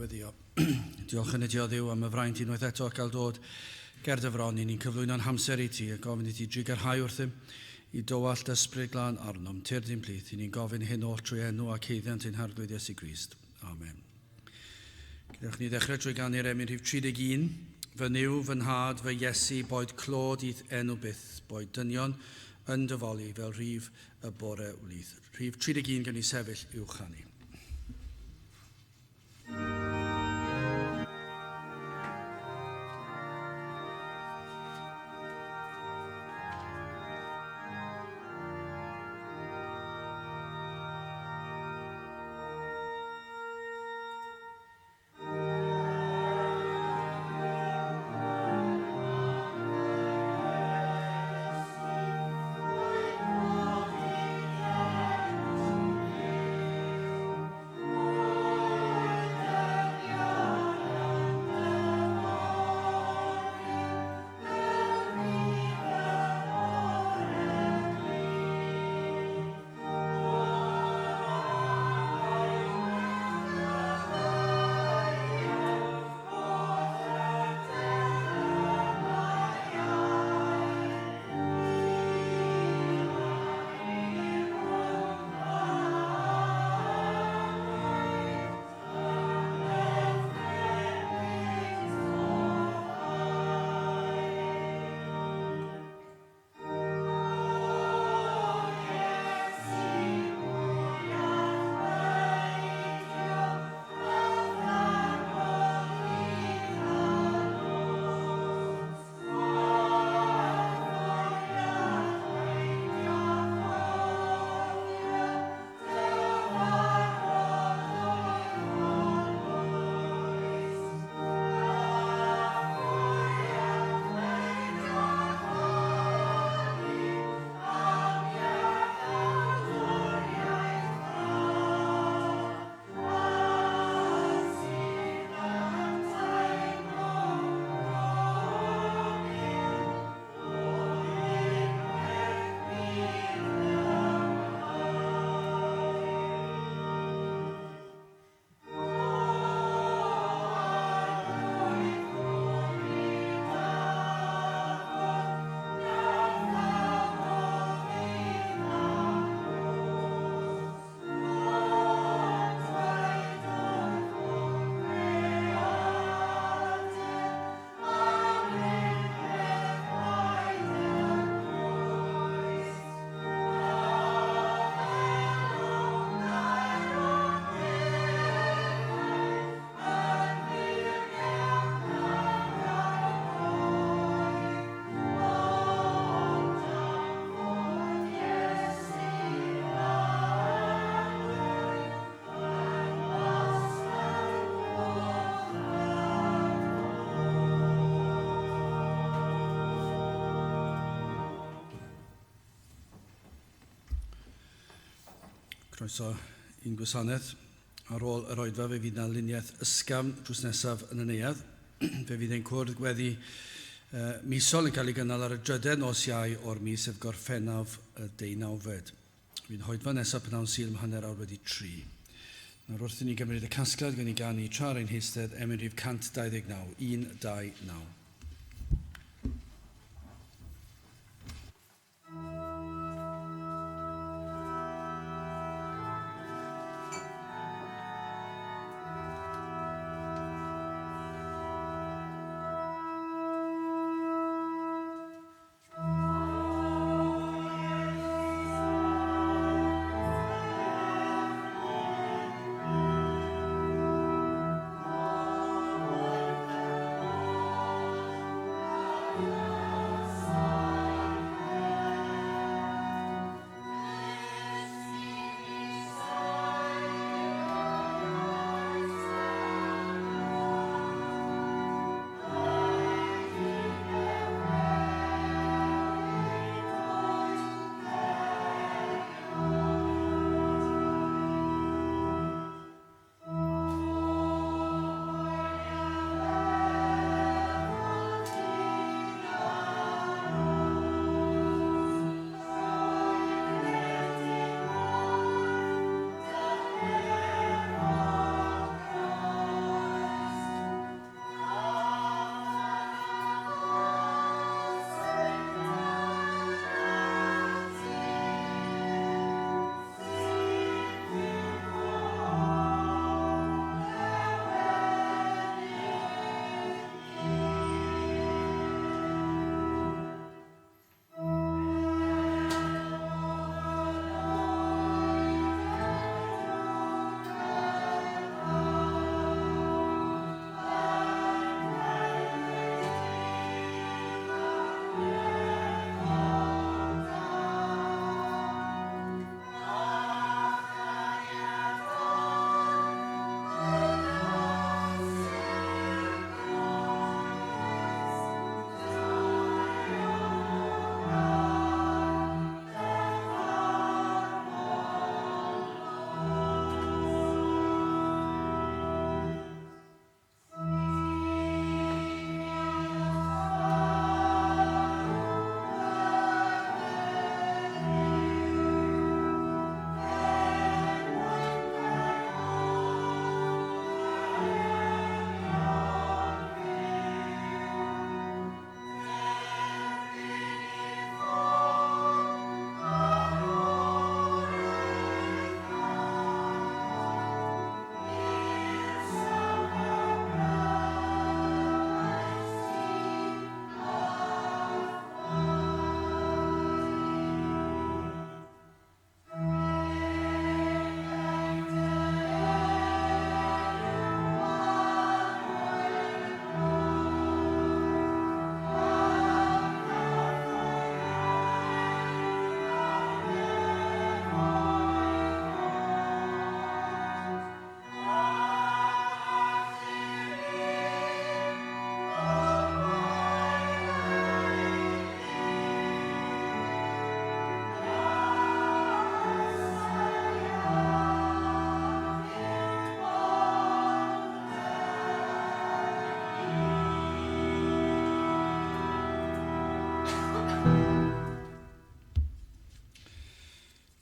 weddio. Diolch yn y ti o Dduw am y fraint unwaith eto cael dod ger dy fron i ni'n cyflwyno'n hamser i ti a gofyn i ti drugarhau wrthym i dywallt ysbryd glân arnom, tyrd i'n plith, i ni'n gofyn hyn oll trwy enw ac haeddiant ein Harglwydd Iesu Grist. Amen. Gadewch ni ddechrau trwy ganu'r emyn rhif 31. Fy Nuw, fy Nhad, fy Iesu, boed clod i'th enw byth, boed dynion yn dy foli fel rhif y bore wlith. Rhif 31 gawn ni sefyll i'w chanu. Croeso i'n gwasanaeth. Ar ôl yr oedfa fe fydd 'na luniaeth ysgafn drws nesaf yn y neuadd. Fe fydd ein cwrdd gweddi misol yn cael ei gynnal ar y drydedd nos Iau o'r mis, sef Gorffennaf y deunawfed. Fydd hoedfa nesaf pnawn Sul am hanner awr wedi tri. Nawr wrth i ni gymryd y casgliad, gawn ni ganu tra ar ein heistedd, emyn rhif 129, 1, 2, 9.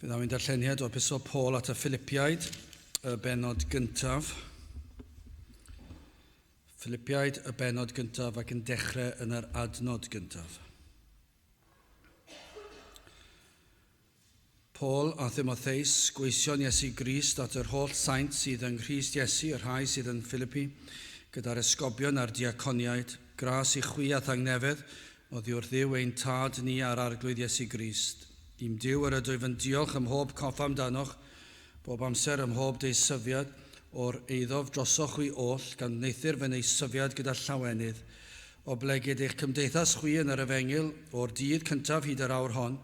Fe ddaw ein darlleniad o Epistol Paul at y Philipiaid, y bennod gyntaf. Philipiaid, y bennod gyntaf ac yn dechrau yn yr adnod gyntaf. Paul a Thimotheus, gweision Iesu Grist at yr holl saint sydd yng Nghrist Iesu, y rhai sydd yn Philippi, gyda'r esgobion a'r diaconiaid, gras i chwi a thangnefedd, oddi wrth Dduw ein Tad ni a'r Arglwydd Iesu Grist. I'm Duw yr ydwyf yn diolch ym mhob coffa amdanoch, bob amser ym mhob deisyfiad o'r eiddof drosoch chwi oll, gan wneuthur fy neisyfiad gyda llawenydd, oblegid eich cymdeithas chwi yn yr efengyl o'r dydd cyntaf hyd yr awr hon,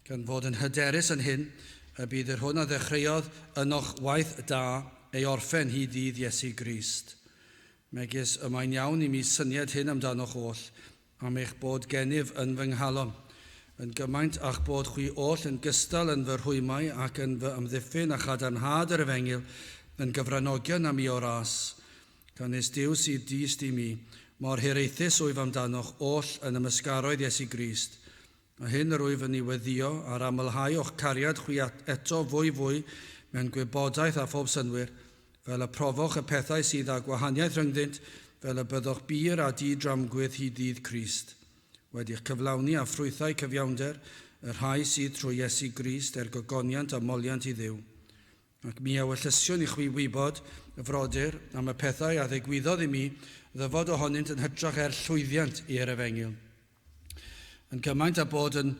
gan fod yn hyderus yn hyn, y bydd yr hwn a ddechreuodd ynoch waith da ei orffen hyd ddydd Iesu Grist. Megis y mae'n iawn i mi synied hyn amdanoch oll, am eich bod gennyf yn fy nghalon, yn gymaint a'ch bod chwi oll yn gystal yn fy rhwymau ac yn fy amddiffyn a chadarnhad yr efengyl, yn gyfranogion â mi o ras. Canys Duw sydd dyst i mi, mor hiraethus wyf amdanoch oll yn ymysgaroedd Iesu Grist. A hyn yr wyf yn ei weddïo, a'r amlhau o'ch cariad chwi eto fwy fwy mewn gwybodaeth a phob synnwyr, fel y profoch y pethau sydd â gwahaniaeth rhyngddynt, fel y byddoch bur a di-dramgwydd hyd ddydd Crist, wedi'ch cyflawni â ffrwythau cyfiawnder, y rhai sydd trwy Iesu Grist er gogoniant a moliant i Dduw. Ac mi a wellysiwn i chwi wybod, y frodyr, am y pethau a ddigwyddodd i mi ddyfod ohonynt yn hytrach er llwyddiant i'r efengyl. Yn gymaint â bod yn,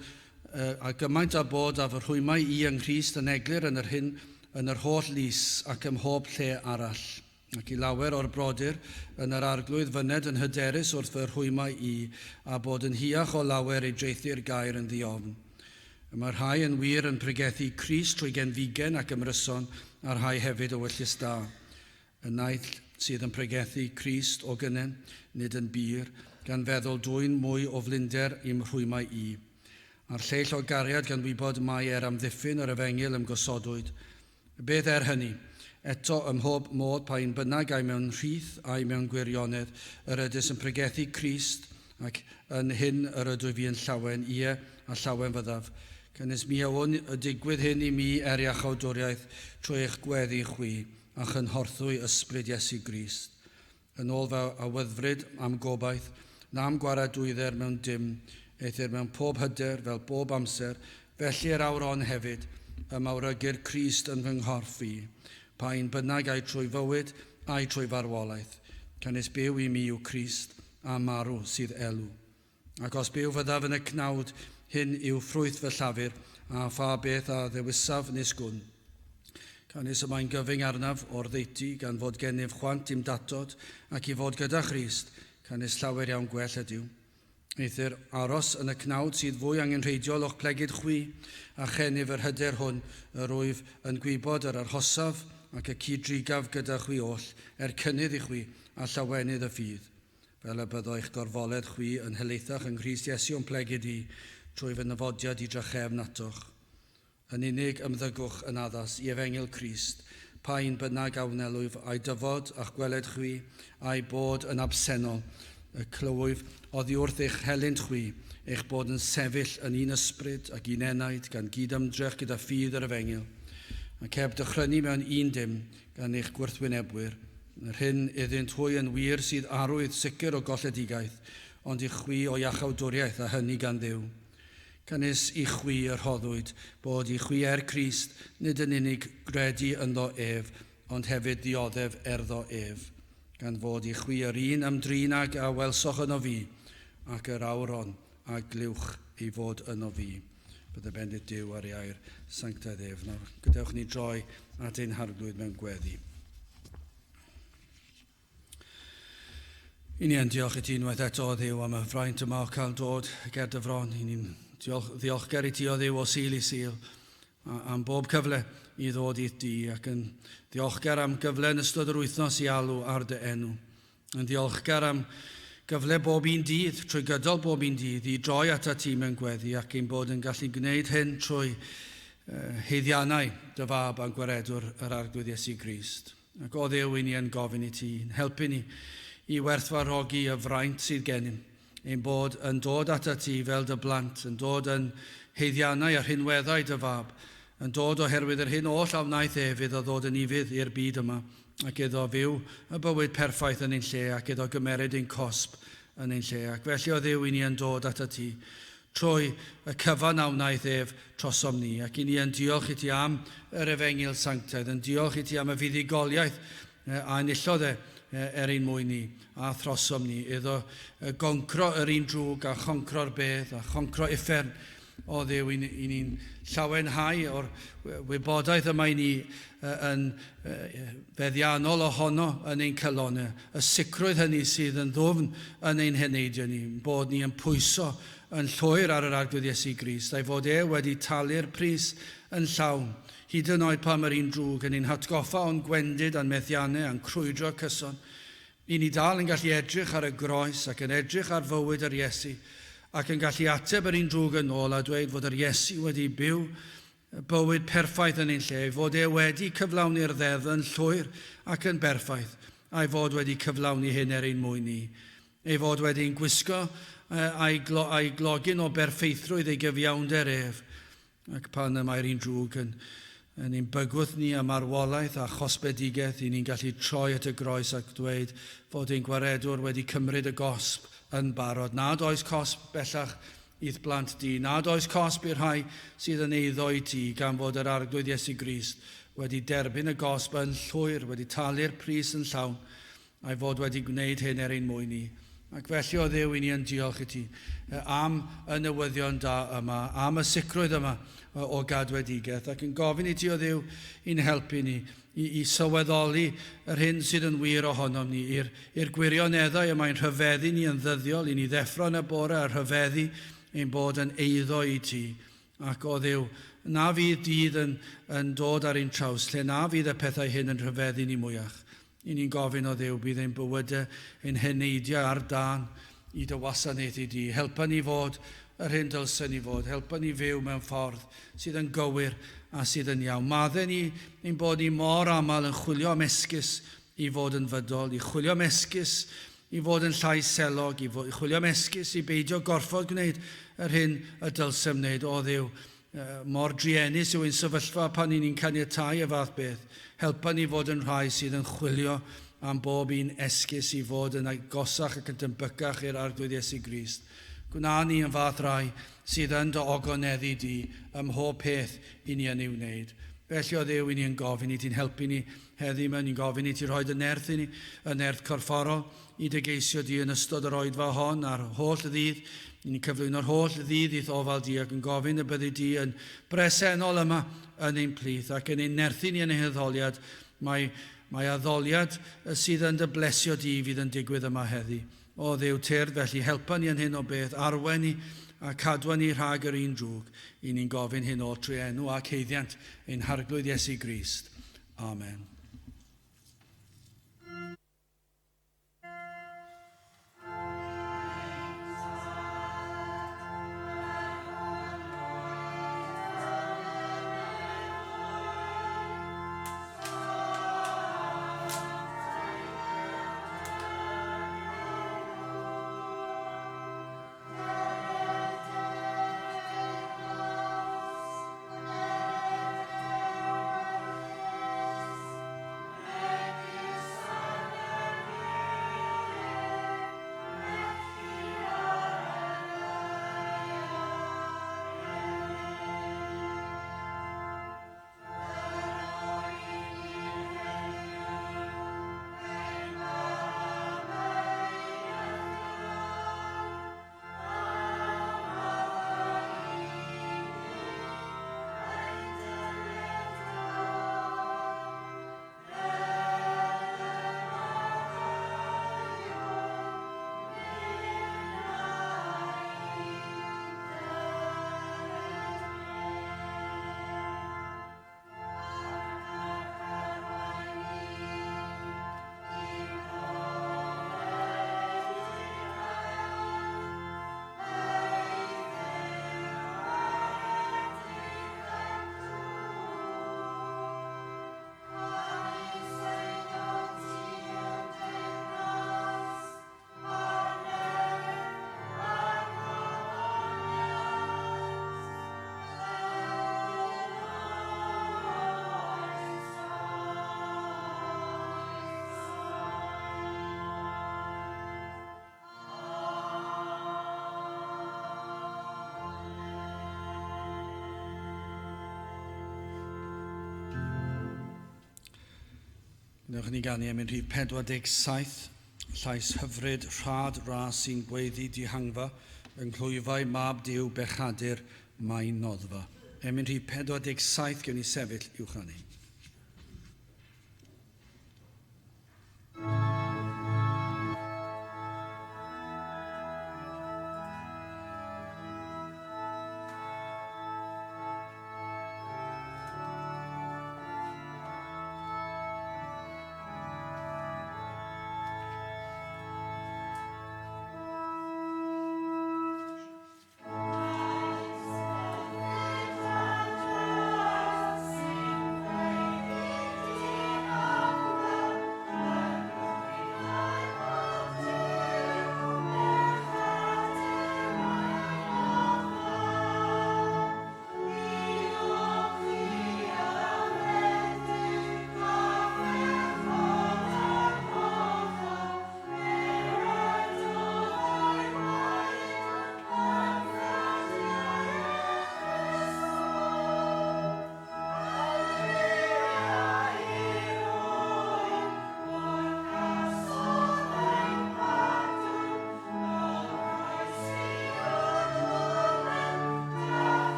a gymaint â bod â fy rhwymau i yng Nghrist yn eglur yn yr hyn yn yr holl lys ac ym mhob lle arall. Ac i lawer o'r brodyr yn yr Arglwydd fyned yn hyderus wrth fy rhwymau i, a bod yn hiach o lawer ei draethu'r gair yn ddiofn. Y mae rhai yn wir yn pregethu Crist trwy genfigen ac ymryson, a rhai hefyd o wyllys da. Y naill sydd yn pregethu Crist o gynnen, nid yn bur, gan feddwl dwyn mwy o flinder i'm rhwymau i. A'r lleill o gariad gan wybod mai er amddiffyn yr efengyl ymgosodwyd. Beth er hynny? Eto, ym mhob modd, pa un bynnag ai mewn rhith ai mewn gwirionedd, yr ydys yn pregethu Crist, ac yn hyn yr ydwyf fi yn llawen, ie, a llawen fyddaf. Canys mi a wn y digwydd hyn i mi er iachawdwriaeth trwy eich gweddi chwi, a chynhorthwy ysbryd Iesu Grist. Yn ôl fy awyddfryd a'm gobaith, na'm gwaradwydder mewn dim, eithr mewn pob hyder, fel bob amser, felly yr awr hon hefyd, y mawrygir Crist yn fy nghorff fi, pa un bynnag ai trwy fywyd ai trwy farwolaeth, canys byw i mi yw Crist, a marw sydd elw. Ac os byw fyddaf yn y cnawd, hyn yw ffrwyth fy llafur, a pha beth a ddewisaf nis gwn. Canys y mae'n gyfyng arnaf o'r ddeutu, gan fod gennyf chwant i'm datod, ac i fod gyda Christ, canys llawer iawn gwell ydyw. Eithr aros yn y cnawd sydd fwy angenrheidiol o'ch plegid chwi, a chennyf yr hyder hwn, yr wyf yn gwybod yr arhosaf ac y cyd-drigaf gyda chwi oll, er cynnydd i chwi, a llawenydd y ffydd. Fel y byddo eich gorfoledd chwi yn helaethach yng Nghrist Iesu o'm plegid i, trwy fy nyfodiad i drachefn atoch. Yn unig ymddygwch yn addas i efengyl Crist, pa un bynnag a wnelwyf a'i dyfod a'ch gweled chwi, a'i bod yn absennol, y clywyf oddi wrth eich helynt chwi, eich bod yn sefyll yn un ysbryd ac un enaid, gan gyd-ymdrech gyda ffydd yr efengyl, ac heb dychrynu mewn un dim gan eich gwrthwynebwyr. Yr hyn iddynt hwy yn wir sydd arwydd sicr o golledigaeth, ond i chwi o iachawdwriaeth, a hynny gan Dduw. Canys i chwi y rhoddwyd bod i chwi er Crist, nid yn unig gredu ynddo ef, ond hefyd ddioddef erddo ef, gan fod i chwi yr un ymdrin ag a welsoch yno fi, ac yr awron a glywch ei fod yno fi. Bydde bendith Duw ar ei air sanctaidd ef. Nawr, gadewch ni droi at ein Harglwydd mewn gweddi. I ni yn diolch i ti unwaith eto, o Dduw, am y fraint yma o cael dod ger dy fron. I ni'n diolch, ddiolchgar i ti, o Dduw, o Sul i Sul, am bob cyfle i ddod i'th di, ac yn ddiolchgar am gyfle yn ystod yr wythnos i alw ar dy enw. Yn ddiolchgar am gyfle bob un dydd, trwy gydol bob un dydd, i droi atat ti mewn gweddi ac ein bod yn gallu gwneud hyn trwy haeddiannau dy fab a'n gwaredwr yr Arglwydd Iesu Grist. Ac o Dduw, i ni yn gofyn i ti, yn helpu ni i werthfawrogi y fraint sydd gennym, ein bod yn dod atat ti fel dy blant, yn dod yn haeddiannau a rhinweddau dy fab, yn dod oherwydd yr hyn oll a wnaeth ef iddo ddod yn ufudd i'r byd yma, ac iddo fyw y bywyd perffaith yn ein lle, ac iddo gymeryd ein cosb yn ein lle. Ac felly o Dduw, i ni yn dod atat ti trwy y cyfan a wnaeth ef trosom ni, ac i ni yn diolch i ti am yr efengyl sanctaidd, yn diolch i ti am y fuddugoliaeth a enillodd e er ein mwyn ni a throsom ni, iddo goncro yr un drwg a choncro'r bedd a choncro uffern. O Dduw, i ni'n llawenhau o'r wybodaeth yma i ni yn feddiannol ohono yn ein calonnau, y sicrwydd hynny sydd yn ddwfn yn ein heneidiau ni, bod ni yn pwyso yn llwyr ar yr Arglwydd Iesu Grist, a'i fod e wedi talu'r pris yn llawn, hyd yn oed pan mae'r un drwg yn ein hatgoffa o'n gwendid a'n methiannau a'n crwydro cyson. I ni dal yn gallu edrych ar y groes ac yn edrych ar fywyd yr Iesu, ac yn gallu ateb yr un drwg yn ôl a dweud fod yr Iesu wedi byw bywyd perffaith yn ein lle, ei fod e wedi cyflawni'r ddeddf yn llwyr ac yn berffaith, a'i fod wedi cyflawni hyn er ein mwyn ni. Ei fod wedi'n gwisgo a'i, glo, a'i glogyn o berffeithrwydd ei gyfiawnder ef. Ac pan y mae'r un drwg yn ein bygwth ni â marwolaeth a chosbedigaeth, i ni'n gallu troi at y groes ac dweud fod ein gwaredwr wedi cymryd y gosb yn barod. Nad oes cosb bellach i'th blant di, nad oes cosb i'r rhai sydd yn eiddo i ti, gan fod yr Arglwydd Iesu Grist wedi derbyn y gosb yn llwyr, wedi talu'r pris yn llawn, a'i fod wedi gwneud hyn er ein mwyn ni. Ac felly o Dduw, i ni yn diolch i ti am y newyddion da yma, am y sicrwydd yma o gadwedigaeth, ac yn gofyn i ti o Dduw i'n helpu ni i sylweddoli yr hyn sydd yn wir ohonom ni, i'r gwirioneddau y mae'n rhyfeddu ni yn ddyddiol, i ni ddeffro yn y bore a rhyfeddu ein bod yn eiddo i ti. Ac o Dduw, na fydd dydd yn dod ar ein traws, lle na fydd y pethau hyn yn rhyfeddu ni mwyach. I ni'n gofyn o Dduw, bydd ein bywydau, ein heneidiau ar dân i dy wasanaethu di. Helpa ni fod yr hyn dylsen ni fod. Helpa ni fyw mewn ffordd sydd yn gywir a sydd yn iawn. Madde ni ein bod ni mor aml yn chwilio am esgus i fod yn fydol, i chwilio am esgus i fod yn llai selog, i chwilio am esgus i beidio gorfod gwneud yr hyn y dylsem wneud. O Dduw, mor druenus yw ein sefyllfa pan ni'n caniatáu y fath beth. Helpa ni fod yn rhai sydd yn chwilio am bob un esgus i fod yn agosach ac yn debycach i'r Arglwydd Iesu Grist. Gwna ni yn fath rai sydd yn dy ogoneddu di ym mhob peth i ni yn ei wneud. Felly o Dduw, i ni yn gofyn i ti'n helpu ni heddi yma, ni'n gofyn i ti rhoi dy nerth i ni, y nerth corfforol, i dy geisio di yn ystod yr oedfa hon a'r holl ddydd. I ni'n cyflwyno'r holl ddydd i'th ofal di ac yn gofyn y byddi di yn bresennol yma yn ein plith ac yn ein nerthu ni yn ein haddoliad. Mae addoliad sydd yn dy blesio di fydd yn digwydd yma heddi. O Dduw, tyrd felly, helpa ni yn hyn o beth, arwain ni a cadwa ni rhag yr un drwg. I ni'n gofyn hyn oll trwy enw ac haeddiant ein Harglwydd Iesu Grist. Amen. Gwnewch i ni ganu emyn rhif 47, llais hyfryd, rhad ras sy'n gweiddi dihangfa, yng nghlwyfau mab Duw bechadur mae'n noddfa. Emyn rhif 47, gewn ni sefyll i'w chanu.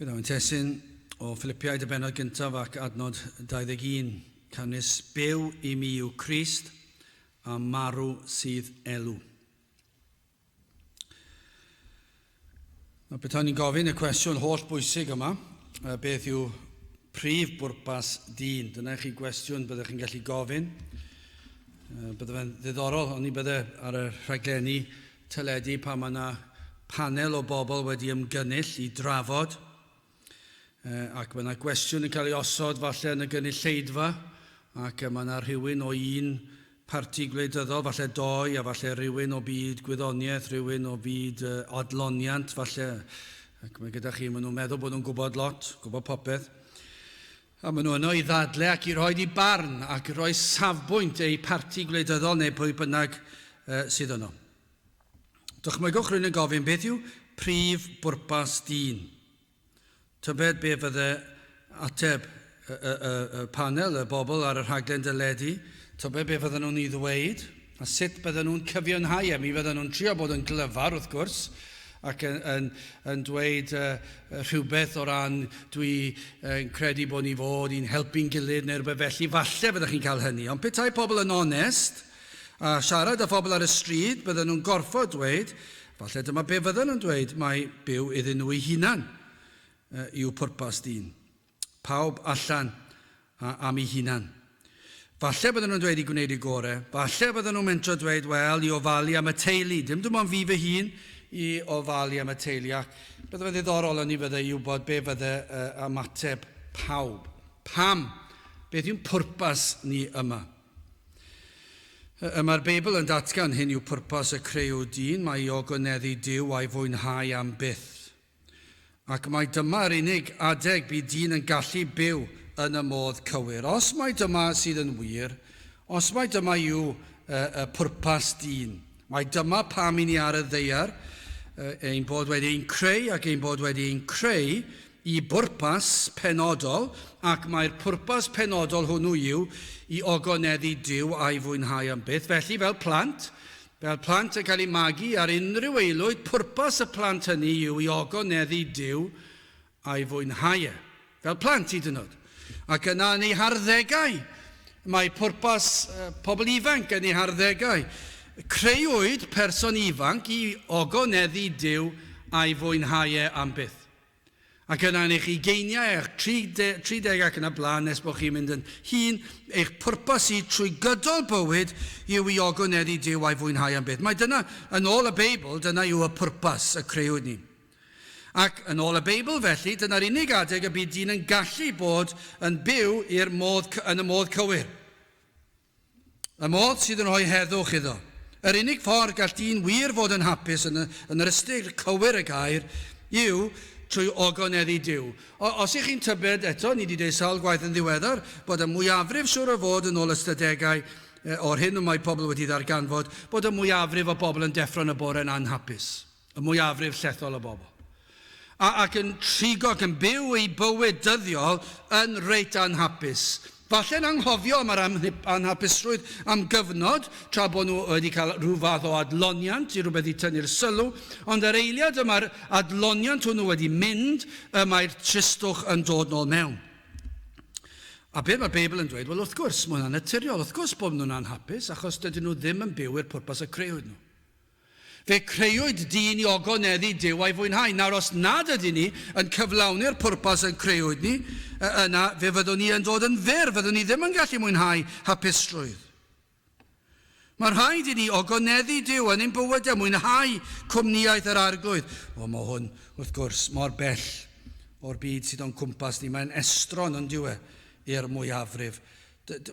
Fe ddaw ein testun o Philipiaid y bennod gyntaf ac adnod 21. Canys byw i mi yw Crist, a marw sydd elw. Nawr, petawn ni'n gofyn y cwestiwn holl bwysig yma, beth yw prif bwrpas dyn? Dyna chi gwestiwn byddech chi'n gallu gofyn. Bydde fe'n ddiddorol, ond ni bydde ar y rhaglenni teledu pan mae yna panel o bobl wedi ymgynnull i drafod, ac mae yna gwestiwn yn cael ei osod falle yn y gynulleidfa, ac mae yna rhywun o un parti gwleidyddol, falle doi, a falle rhywun o byd gwyddoniaeth, rhywun o byd adloniant, falle, ac mae gyda chi, maen nhw'n meddwl bod nhw'n gwybod lot, gwybod popeth. A maen nhw yno i ddadle ac i roi i barn ac i roi safbwynt eu parti gwleidyddol neu pwy bynnag sydd yno. Dychmygwch rhywun yn gofyn beth yw prif bwrpas dyn? Tybed be fydde ateb y, y, y, y panel, y bobl ar y rhaglen deledu, tybed be fydden nhw'n ei ddweud, a sut bydden nhw'n cyfiawnhau e. Mi fydden nhw'n trio bod yn glyfar, wrth gwrs, ac yn, yn, yn dweud rhywbeth o ran dwi yn credu bod ni fod i'n helpu'n gilydd neu rhywbeth felly. Falle fyddech chi'n cael hynny. Ond petai pobl yn onest a siarad â phobl ar y stryd, bydden nhw'n gorfod dweud, falle dyma be fydden nhw'n dweud, mai byw iddyn nhw eu hunan yw pwrpas dyn. Pawb allan Am ei hunan. Falle bydden nhw'n dweud i gwneud eu gore. Falle bydden nhw'n mentro dweud, wel, i ofalu am y teulu. Dim dim ond fi fy hun i ofalu am y teulu. Ac bydde fe'n ddiddorol yn i fydde i wybod be fydde ymateb pawb. Pam? Beth yw'n pwrpas ni yma? Y mae'r Beibl yn datgan hyn yw pwrpas y creu dyn, mae i ogoneddu Duw a'i fwynhau am byth. Ac mai dyma'r unig adeg bydd dyn yn gallu byw yn y modd cywir. Os mai dyma sydd yn wir, os mai dyma yw y, y pwrpas dyn, mai dyma pam i ni ar y ddaear, ein bod wedi ein creu ac ein bod wedi ein creu i bwrpas penodol, ac mae'r pwrpas penodol hwnnw yw i ogoneddu Duw a'i fwynhau am byth. Felly, fel plant, Fel plant yn cael eu magu ar unrhyw aelwyd, pwrpas y plant hynny yw i ogoneddu Duw a'i fwynhau e. Fel plant, hyd yn oed. Ac yna yn eu harddegau, mae pwrpas pobl ifanc yn eu harddegau. Creuwyd person ifanc i ogoneddu Duw a'i fwynhau e am byth. Ac yna yn eich ugeiniau, eich 30 ac yn y blaen, nes bod chi'n mynd yn hŷn, eich pwrpas i trwy gydol bywyd yw i ogoneddu Duw a'i fwynhau am byth. Mae dyna, yn ôl y Beibl, dyna yw y pwrpas y creuwyd ni. Ac yn ôl y Beibl felly, dyna'r unig adeg y bydd dyn yn gallu bod yn byw i'r modd, yn y modd cywir. Y modd sydd yn rhoi heddwch iddo. Yr unig ffordd gall dyn wir fod yn hapus yn, y, yn yr ystyr cywir y gair yw trwy ogoneddu Duw. O, os ych chi'n tybed eto, ni wedi dweud sawl gwaith yn ddiweddar, bod y mwyafrif siwr o fod yn ôl ystadegau o'r hyn y mae pobl wedi ddarganfod, bod y mwyafrif o bobl yn deffro yn y bore yn anhapus. Y mwyafrif llethol o bobl. A, ac yn trigo ac yn byw eu bywyd dyddiol yn reit anhapus. Falle'n anghofio am yr anhapusrwydd am gyfnod, tra bod nhw wedi cael rhyw fath o adloniant i rhywbeth i tynnu'r sylw, ond yr eiliad y mae'r adloniant hwnnw wedi mynd, y mae'r tristwch yn dod nôl mewn. A beth mae'r Beibl yn dweud? Wel, wrth gwrs, mae hwnna'n naturiol. Wrth gwrs bod nhw'n anhapus, achos dydyn nhw ddim yn byw i'r pwrpas y creuwyd nhw. Fe creuwyd dyn i ogoneddu Duw a'i fwynhau. Nawr, os nad ydyn ni yn cyflawni'r pwrpas yn creuwyd ni, yna fe fyddwn ni yn dod yn fyr, fyddwn ni ddim yn gallu mwynhau hapusrwydd. Mae rhaid i ni ogoneddu Duw yn ein bywydau, mwynhau cwmnïaeth yr Arglwydd. O, mae hwn, wrth gwrs, mor bell o'r byd sydd o'n cwmpas ni. Mae'n estron, ond yw e, i'r mwyafrif.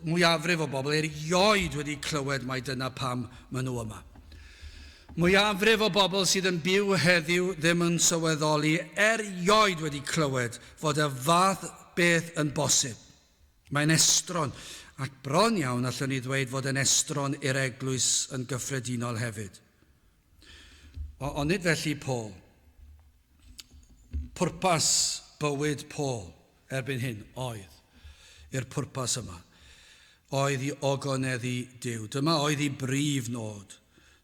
Mwyafrif o bobl erioed wedi clywed mai dyna pam maen nhw yma. Mwyafrif o bobl sydd yn byw heddiw ddim yn sylweddoli erioed wedi clywed fod y fath beth yn bosib. Mae'n estron, ac bron iawn allwn ni ddweud fod yn estron i'r eglwys yn gyffredinol hefyd. O, ond nid felly Paul. Pwrpas bywyd Paul erbyn hyn oedd, i'r pwrpas yma, oedd i ogoneddu Duw. Dyma oedd ei brif nod.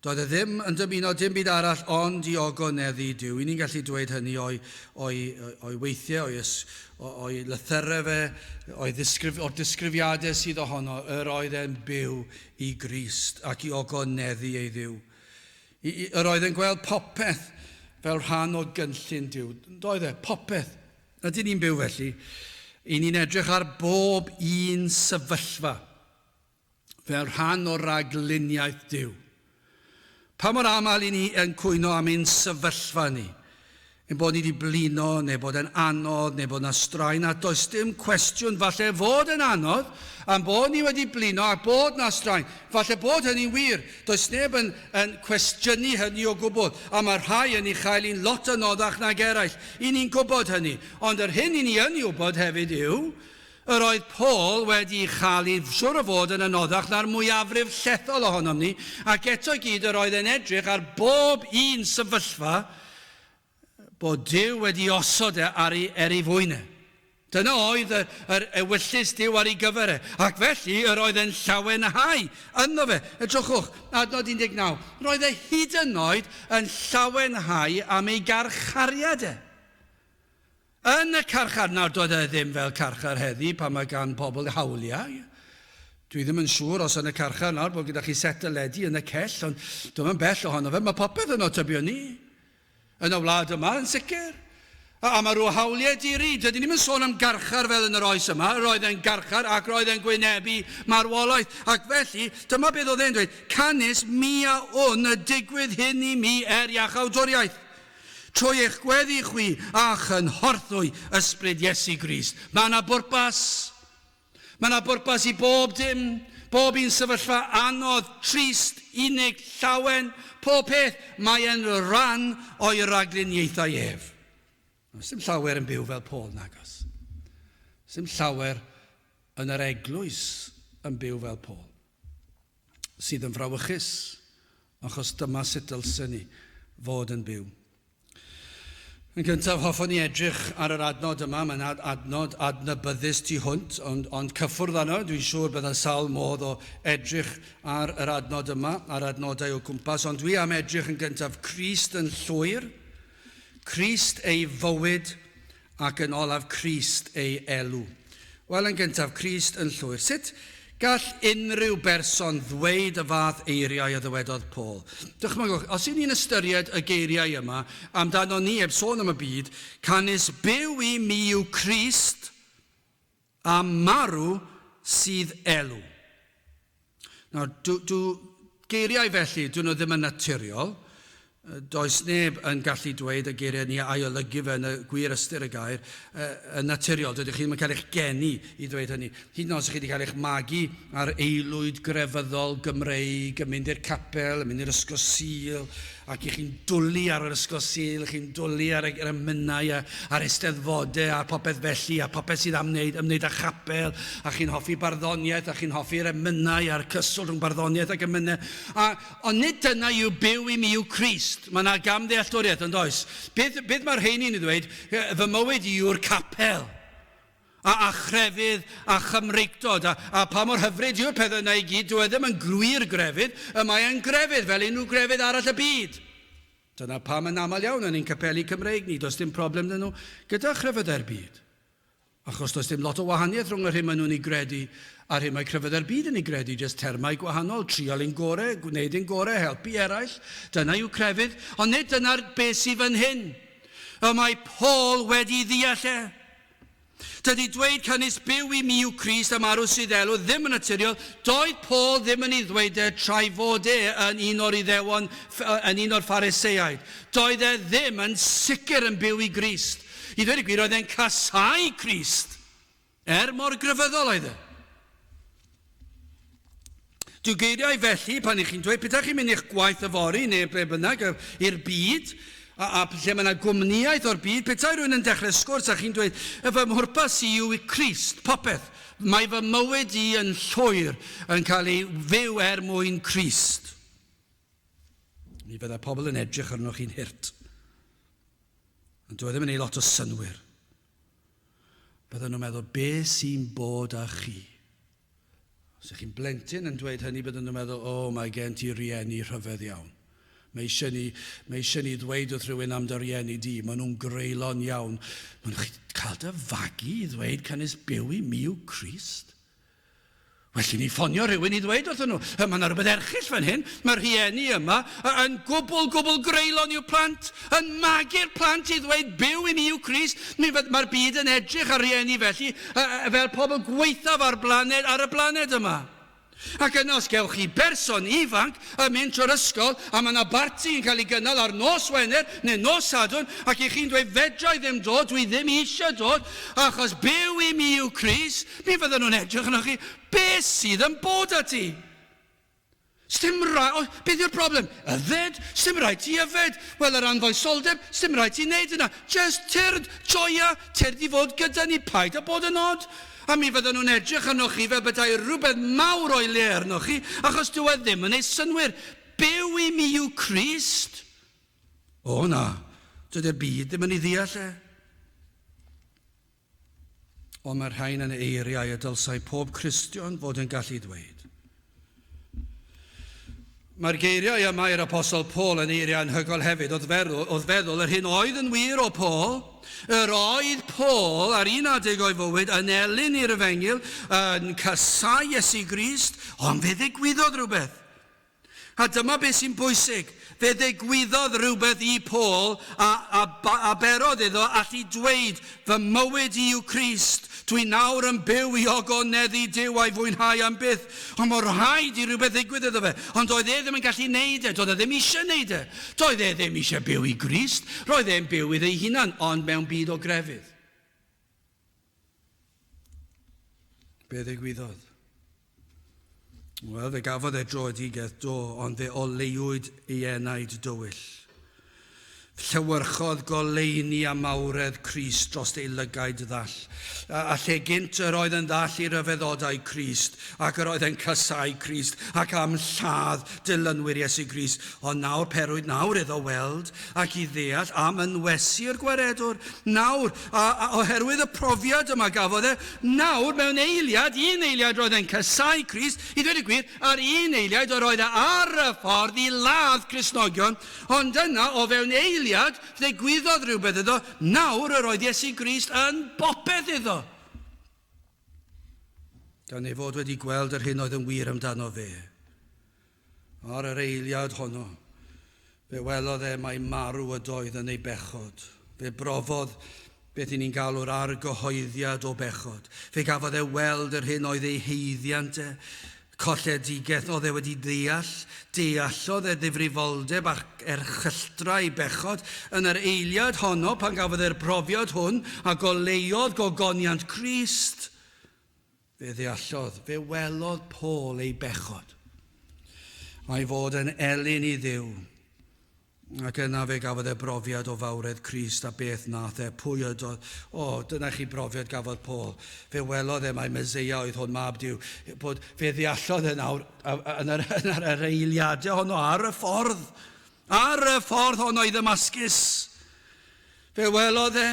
Doedd e ddim yn dymuno dim byd arall ond i ogoneddu Duw. I ni'n gallu dweud hynny o'i, o'i, o'i weithiau, o'i, o'i lythyrau fe, o'i ddisgrif, o'r disgrifiadau sydd ohono, yr oedd e'n byw i Grist ac i ogoneddu ei Dduw. I, i, yr oedd e'n gweld popeth fel rhan o gynllun Duw. Doedd e, popeth. Ydyn ni'n byw felly? I ni'n edrych ar bob un sefyllfa fel rhan o ragluniaeth Duw. Pa mor aml i ni yn cwyno am ein sefyllfa ni? Ein bod ni wedi blino, neu bod e'n anodd, neu bod 'na straen, a does dim cwestiwn falle fod e'n anodd, a'n bod ni wedi blino a bod 'na straen. Falle bod hynny'n wir. Does neb yn, yn cwestiynu hynny o gwbl, a mae rhai yn ei chael hi'n lot anoddach nag eraill. I ni'n gwybod hynny. Ond yr hyn i ni yn ei wybod hefyd yw, yr oedd Paul wedi ei chael hi siwr o fod yn anoddach na'r mwyafrif llethol ohonom ni, ac eto i gyd yr oedd e'n edrych ar bob un sefyllfa bod Duw wedi osod e ar ei, er ei fwyn e. Dyna oedd yr, yr ewyllys Duw ar ei gyfer e, ac felly yr oedd e'n llawenhau ynddo fe. Edrychwch, adnod 19, roedd e hyd yn oed yn llawenhau am ei garchariad e. Yn y carchar, nawr doedd e ddim fel carchar heddi pan mae gan pobl hawliau. Dwi ddim yn siŵr os yn y carchar nawr bod gyda chi set deledu yn y cell, ond dwi'm yn bell ohono fe, mae popeth yno tybiwn ni. Yn y wlad yma, yn sicr. A, a mae rhyw hawliau diri. Dydyn ni'n sôn am garchar fel yn yr oes yma. Roedd e'n garchar ac roedd e'n gwynebu marwolaeth. Ac felly, dyma beth oedd e'n dweud. Canys mi a wn y digwydd hyn i mi er iachawdwriaeth. Trwy eich gweddi chwi a chynhorthwy ysbryd Iesu Grist. Mae yna bwrpas. Mae yna bwrpas i bob dim, bob un sefyllfa anodd, trist, unig, llawen, pob peth, mae e'n rhan o'i ragluniaethau ef. Does dim llawer yn byw fel Paul, nagos. Does dim llawer yn yr eglwys yn byw fel Paul, sydd yn frawychus, achos dyma sut dylsen ni fod yn byw. Yn gyntaf, hoffwn i edrych ar yr adnod yma. Mae'n adnod adnabyddus tu hwnt, ond, ond cyffwrdd arno. Dwi'n siŵr bydd yna sawl modd o edrych ar yr adnod yma, a'r adnodau o gwmpas. Ond dwi am edrych yn gyntaf Crist yn llwyr, Crist ei fywyd, ac yn olaf Crist ei elw. Wel, yn gyntaf, Crist yn llwyr. Sut gall unrhyw berson ddweud y fath eiriau a ddywedodd Paul? Dychmygwch, os y'n ni'n ystyried y geiriau yma amdano ni, heb sôn am y byd, canys byw i mi yw Crist, a marw sydd elw. Nawr, dw, dw, geiriau felly, dyn nhw ddim yn naturiol. Does neb yn gallu dweud y geiriau ni a'i olygu fe yn y gwir ystyr y gair yn naturiol. Dydych chi ddim yn cael eich geni i ddweud hynny. Hyd yn oed os chi wedi cael eich magu ar aelwyd grefyddol Gymreig, yn mynd i'r capel, yn mynd i'r ysgol Sul, ac i chi'n dwlu ar yr ysgol Sul, chi'n dwlu ar yr emynau a, a'r eisteddfodau a popeth felly, a popeth sydd am wneud, ymwneud â chapel, a chi'n hoffi barddoniaeth, a chi'n hoffi'r emynau a'r cyswllt rhwng barddoniaeth ac emynau. A, ond nid dyna yw byw i mi yw Crist. Mae yna gamddealltwriaeth, ond oes? Beth, beth mae'r rheini'n ei ddweud? Fy mywyd i yw'r capel. A, a chrefydd a Chymreictod, a, a pa mor hyfryd yw'r pethau yna i gyd, dyw e ddim yn gwir grefydd, y mae e'n grefydd fel unrhyw grefydd arall y byd. Dyna pam yn aml iawn yn ein capeli Cymreig ni, does dim problem dyn nhw gyda chrefyddau'r byd. Achos does dim lot o wahaniaeth rhwng yr hyn maen nhw'n ei gredu a'r hyn mae crefyddau'r byd yn ei gredu, jyst termau gwahanol, trial ein gore, gwneud ein gore, helpu eraill. Dyna yw crefydd, ond nid dyna'r beth sydd fan hyn. Y mae Paul wedi ddeall e. Dydy dweud canys byw i mi yw Crist a marw sydd elw ddim yn naturiol. Doedd Paul ddim yn ei ddweud e tra'i fod e yn un o'r Iddewon, yn un o'r Phariseaid. Doedd e ddim yn sicr yn byw i Grist. I ddweud y gwir, oedd e'n casáu Crist, er mor grefyddol oedd e. Dyw geiriau felly, pan ych chi'n dweud, petai chi'n mynd i'ch gwaith yfory neu ble bynnag, i'r byd, a, a lle mae yna gwmnïaeth o'r byd, petai rhywun yn dechrau sgwrs a chi'n dweud, y fy mhwrpas i yw i Crist, popeth, mae fy mywyd i yn llwyr yn cael ei fyw er mwyn Crist. Mi fyddai pobl yn edrych arnoch chi'n hurt. Ond dyw e ddim yn ei lot o synnwyr. Bydden nhw'n meddwl, be sy'n bod â chi? Os ych chi'n blentyn yn dweud hynny, byddwn nhw'n meddwl, o, mae gen ti rieni rhyfedd iawn. Mae eisiau ni, mae eisiau ni ddweud wrth rhywun am dy rieni di, maen nhw'n greulon iawn. Maen nhw'n cael dy fagu i ddweud canys byw i mi yw Crist. Well i ni ffonio rhywun i ddweud wrthyn nhw, mae yna rhywbeth erchyll fan hyn, mae'r rhieni yma yn gwbl, gwbl greulon i'w plant, yn magu'r plant i ddweud byw i mi yw Crist. Mae'r byd yn edrych ar rieni felly fel pobl gwaethaf ar, blaned, ar y blaned yma. Ac yna os gewch chi berson ifanc yn mynd trwy'r ysgol a mae yna barti yn cael ei gynnal ar nos Wener neu nos Sadwrn ac i chi'n dweud fedra i ddim dod, dwi ddim eisiau dod achos byw i mi yw Crist, mi fydden nhw'n edrych arnoch chi, beth sydd yn bod â ti? Sdim rhaid, oh, beth yw'r broblem? Yfed? Sdim rhaid ti yfed. Wel, yr anfoesoldeb, sdim rhaid ti wneud yna. Just tyrd, joia, tyrd i fod gyda ni, paid â bod yn od. A mi fydden nhw'n edrych arnoch chi fel petai rhywbeth mawr o'i le arnoch chi, achos dyw e ddim yn ei synnwyr. Byw i mi yw Crist. O na, dydy'r byd ddim yn ei ddeall e. Ond mae'r rhain yn eiriau y dylsai pob Cristion fod yn gallu dweud. Mae'r geiriau yma i'r Apostol Paul yn eiriau anhygoel hefyd, oedd feddwl, oedd feddwl yr hyn oedd yn wir o Paul, yr oedd Paul ar un adeg o'i fywyd yn elyn i'r efengyl, yn casau Iesu Grist, ond fe ddigwyddodd rhywbeth. A dyma beth sy'n bwysig. Fe ddigwyddodd rhywbeth i Paul a, a, a berodd iddo allu dweud, fy mywyd i yw Crist, dwi nawr yn byw i ogoneddu Duw a'i fwynhau am byth. Ond mae rhaid i rhywbeth ddigwydd iddo fe. Ond doedd e ddim yn gallu neud e, doedd e ddim eisiau neud e. Doedd e ddim eisiau byw i Grist, roedd e'n byw iddo ei hunan, ond mewn byd o grefydd. Be ddigwyddodd? Wel, fe gafodd e droedigaeth do, ond fe oleuwyd ei enaid dywyll. Llewyrchodd goleuni a mawredd Crist dros ei lygaid ddall. A, a lle gynt yr oedd yn ddall i ryfeddodau Crist, ac yr oedd yn casau Crist, ac am lladd dilynwyr Iesu Grist. Ond nawr perwyd nawr iddo weld ac i ddeall am ynwesu'r gwaredwr. Nawr, a, a oherwydd y profiad yma gafodd e, nawr mewn eiliad, un eiliad roedd e'n casau Crist, i ddweud y gwir, ar un eiliad yr oedd e ar y ffordd i ladd Cristnogion, ond yna, o fewn eiliad, ddigwyddodd rhywbeth iddo, nawr yr oedd Iesu Grist yn bopeth iddo. Gan ei fod wedi gweld yr hyn oedd yn wir amdano fe. Ar yr eiliad honno, fe welodd e mai marw ydoedd yn ei bechod. Fe brofodd beth i ni'n galw'r argyhoeddiad o bechod. Fe gafodd e weld yr hyn oedd ei haeddiant e, colledigaeth oedd e wedi ddeall, deallodd e ddifrifoldeb ac erchylltra ei bechod. Yn yr eiliad honno, pan gafodd e'r profiad hwn a goleuodd gogoniant Crist, Fe ddeallodd, fe welodd Paul ei bechod, a'i fod yn elyn i Dduw. Ac yna fe gafodd e brofiad o fawredd Crist a beth nath e, pwy ydodd. O, dyna chi brofiad gafodd Paul. Fe welodd e mai Meseia oedd hwn, mab Duw. Bod, fe ddeallodd e nawr yn yr, yn yr, yr eiliadau honno ar y ffordd. Ar y ffordd honno i Ddamascus. Fe welodd e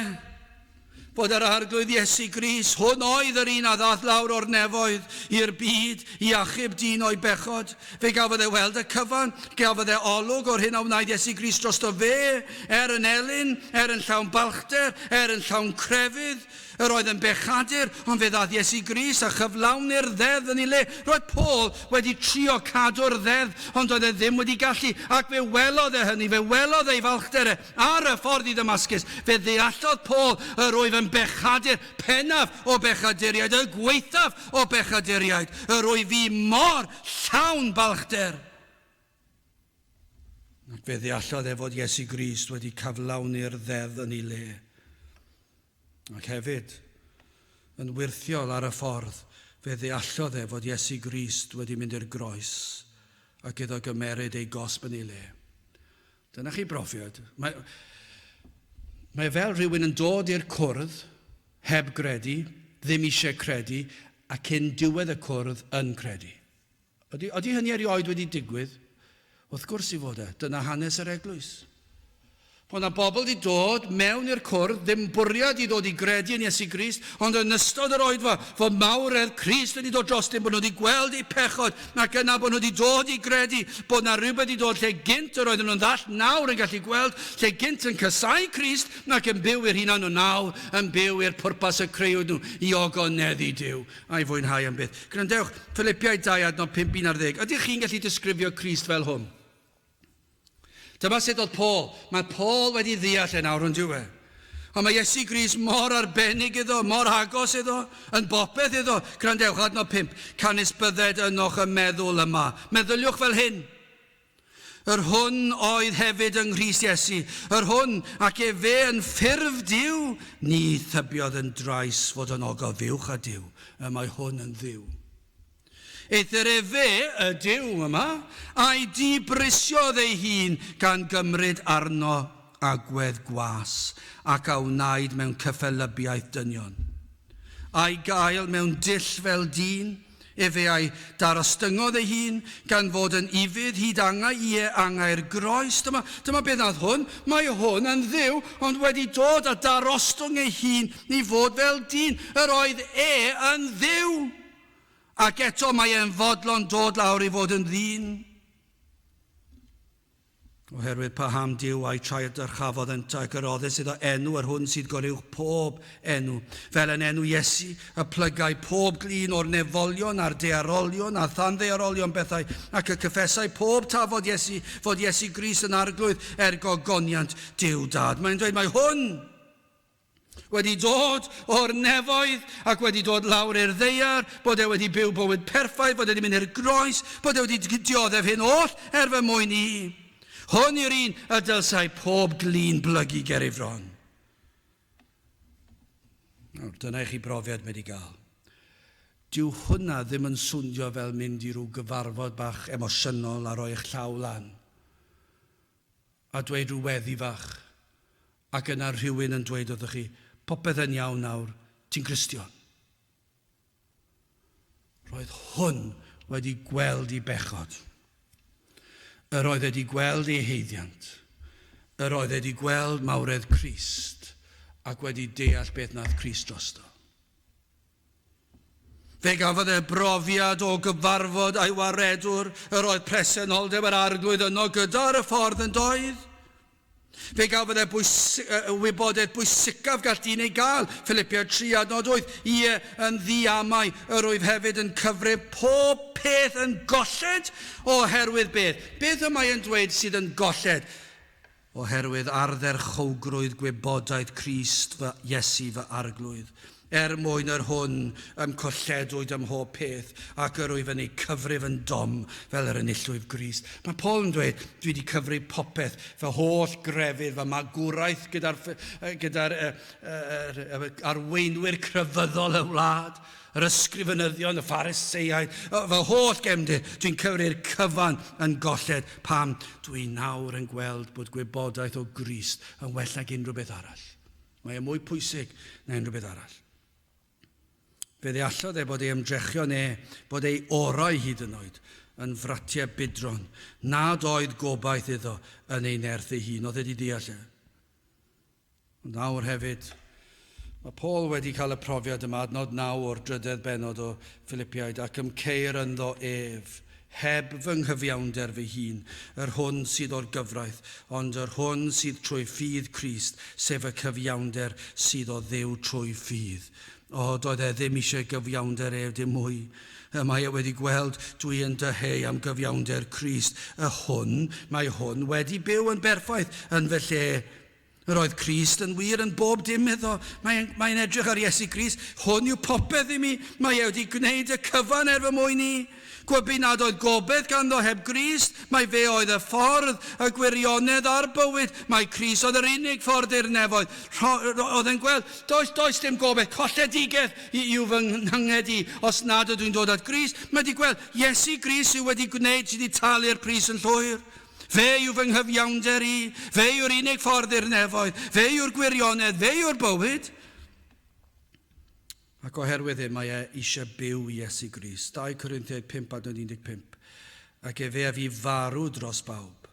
bod yr Arglwydd Iesu Grist, hwn oedd yr un a ddaeth lawr o'r nefoedd i'r byd i achub dyn o'i bechod. Fe gafodd e weld y cyfan, gafodd e olwg o'r hyn a wnaeth Iesu Grist drosto fe, er yn elyn, er yn llawn balchder, er yn llawn crefydd. Yr oedd yn bechadur, ond fe ddaeth Iesu Grist a chyflawni'r ddeddf yn ei le. Roedd Paul wedi trio cadw'r ddeddf, ond doedd e ddim wedi gallu, ac fe welodd e hynny, fe welodd ei falchder e ar y ffordd i Ddamascus. Fe ddeallodd Paul yr wyf yn bechadur pennaf o bechaduriaid, y gwaethaf o bechaduriaid, yr wyf fi mor llawn balchder. Ac fe ddeallodd e fod Iesu Grist wedi cyflawni'r ddeddf yn ei le. Ac hefyd, yn wyrthiol ar y ffordd, fe ddeallodd e fod Iesu Grist wedi mynd i'r groes ac iddo gymeryd ei gosb yn ei le. Dyna chi brofiad. Mae, mae fel rhywun yn dod i'r cwrdd heb gredu, ddim eisiau credu, a cyn diwedd y cwrdd yn credu. Ydy, ydy hynny erioed wedi digwydd? Wrth gwrs i fod e. Dyna hanes yr eglwys. Bod yna bobl wedi dod mewn i'r cwrdd, ddim bwriad i ddod i gredu yn Iesu Grist, ond yn ystod yr oedfa, fod mawredd Crist wedi dod drostyn, bod nhw wedi gweld eu pechod, ac yna bod nhw wedi dod i gredu bod yna rhywbeth wedi dod lle gynt yr oedden nhw'n ddall, nawr yn gallu gweld, lle gynt yn casau Crist, ac yn byw i'r hunan nhw nawr, yn byw i'r pwrpas y creuwyd nhw i ogoneddu Duw. A'i fwynhau am byth. Gwrandewch, Philipiaid 2 adnod 5 11. Ydych chi'n gallu disgrifio Crist fel hwn? Dyma sut oedd Paul. Mae Paul wedi ddeall e nawr yn dyw e. Ond mae Iesu Grist mor arbennig iddo, mor agos iddo, yn bopeth iddo. Gwrandewch, adnod 5. Canys bydded ynoch y meddwl yma. Meddyliwch fel hyn. Yr hwn oedd hefyd yng Nghrist Iesu, yr hwn, ac efe yn ffurf Duw, ni thybiodd yn drais fod yn ogof uwch â Duw, y mae hwn yn Dduw. Eithr efe, y Duw yma, a'i dibrisiodd ei hun gan gymryd arno agwedd gwas, ac a wnaed mewn cyffelybiaeth dynion. A'i gael mewn dull fel dyn, Efe a'i darostyngodd ei hun, gan fod yn ufudd hyd angau, ie, angau'r groes. Dyma, dyma beth nath hwn. Mae hwn yn Dduw, ond wedi dod a darostwng ei hun i fod fel dyn. Yr oedd e yn Dduw. Ac eto mae e'n fodlon dod lawr i fod yn ddyn. Oherwydd paham Duw a'i traed dyrchafodd yntau ac yr oddys iddo enw yr hwn sydd goruwch pob enw. Fel yn enw Iesu, y plygai pob glin o'r nefolion a'r daearolion a thanddaearolion bethau, ac y cyffesai pob tafod Iesu fod Iesu Grist yn Arglwydd er gogoniant Duw Dad. Mae'n dweud, mae hwn wedi dod o'r nefoedd ac wedi dod lawr i'r ddaear, bod e wedi byw bywyd perffaith, bod e wedi mynd i'r groes, bod e wedi dioddef hyn oll er fy mwyn i. Hwn yw'r un y dylsai pob glin blygu ger ei fron. Nawr, dyna i chi brofiad mae wedi gael. Dyw hwnna ddim yn swndio fel mynd i rhyw gyfarfod bach emosiynol a rhoi eich llaw lan a dweud rhyw weddi fach ac yna rhywun yn dweud wrthych chi, popeth yn iawn nawr, ti'n Gristion. Roedd hwn wedi gweld ei bechod. Yr oedd wedi gweld ei haeddiant. Yr oedd wedi gweld mawredd Crist ac wedi deall beth nath Crist drosto. Fe gafodd e brofiad o gyfarfod a'i waredwr, yr oedd presenoldeb yr Arglwydd yno gyda ar y ffordd yn doedd. Fe gafodd e bwys, wybodaeth bwysicaf gall dyn ei gael, Philippiaid 3 adnod 8, Ie, yn ddiamau, yr wyf hefyd yn cyfrif pob peth yn golled oherwydd beth? Beth y mae yn dweud sydd yn golled? Oherwydd ardderchowgrwydd gwybodaeth Crist fy Iesu fy Arglwydd, er mwyn yr hwn y'm colledwyd ym mhob peth, ac yr wyf yn eu cyfrif yn dom fel yr enillwyf Grist. Mae Paul yn dweud, dwi wedi cyfrif popeth, fy holl grefydd, fy magwraeth gyda'r gyda arweinwyr crefyddol y wlad, yr ysgrifenyddion, y Phariseiaid, fy holl gefndir, dwi'n cyfri'r cyfan yn golled. Pam? Dwi nawr yn gweld bod gwybodaeth o Grist yn well nag unrhyw beth arall. Mae e mwy pwysig na unrhyw beth arall. Fe ddeallodd e bod ei ymdrechion e, bod ei orau hyd yn oed, yn fratiau budron, nad oedd gobaith iddo yn ei nerth ei hun. Oedd e wedi deall e. Ond nawr hefyd, mae Paul wedi cael y profiad yma, adnod 9 o'r drydedd bennod o Philipiaid, ac ymceir ynddo ef, heb fy nghyfiawnder fy hun, yr hwn sydd o'r gyfraith, ond yr hwn sydd trwy ffydd Crist, sef y cyfiawnder sydd o Dduw trwy ffydd. O, doedd e ddim eisiau gyfiawnder ef dim mwy. Y mae e wedi gweld, dwi yn dyheu am gyfiawnder Crist, y hwn, mae hwn wedi byw yn berffaith yn fy lle. Yr oedd Crist yn wir yn bob dim iddo. Mae'n mae edrych ar Iesu Grist. Hwn yw popeth i mi. Mae e wedi gwneud y cyfan er fy mwyn i. Gwybu nad oedd gobaith ganddo heb Grist. Mae fe oedd y ffordd, y gwirionedd a'r bywyd. Mae Crist oedd yr unig ffordd i'r nefoedd. Oedd e'n gweld, does, does dim gobaith, colledigaeth yw fy nghynged i os nad ydw i'n dod at Grist. Mae wedi gweld, Iesu Grist sydd wedi gwneud, sydd wedi talu'r pris yn llwyr. Fe yw fy nghyfiawnder i, fe yw'r unig ffordd i'r nefoedd, fe yw'r gwirionedd, fe yw'r bywyd. Ac oherwydd hyn mae e eisiau byw i Iesu Grist. 2 Corinthiaid 5 adnod 15. Ac efe a fu farw dros bawb,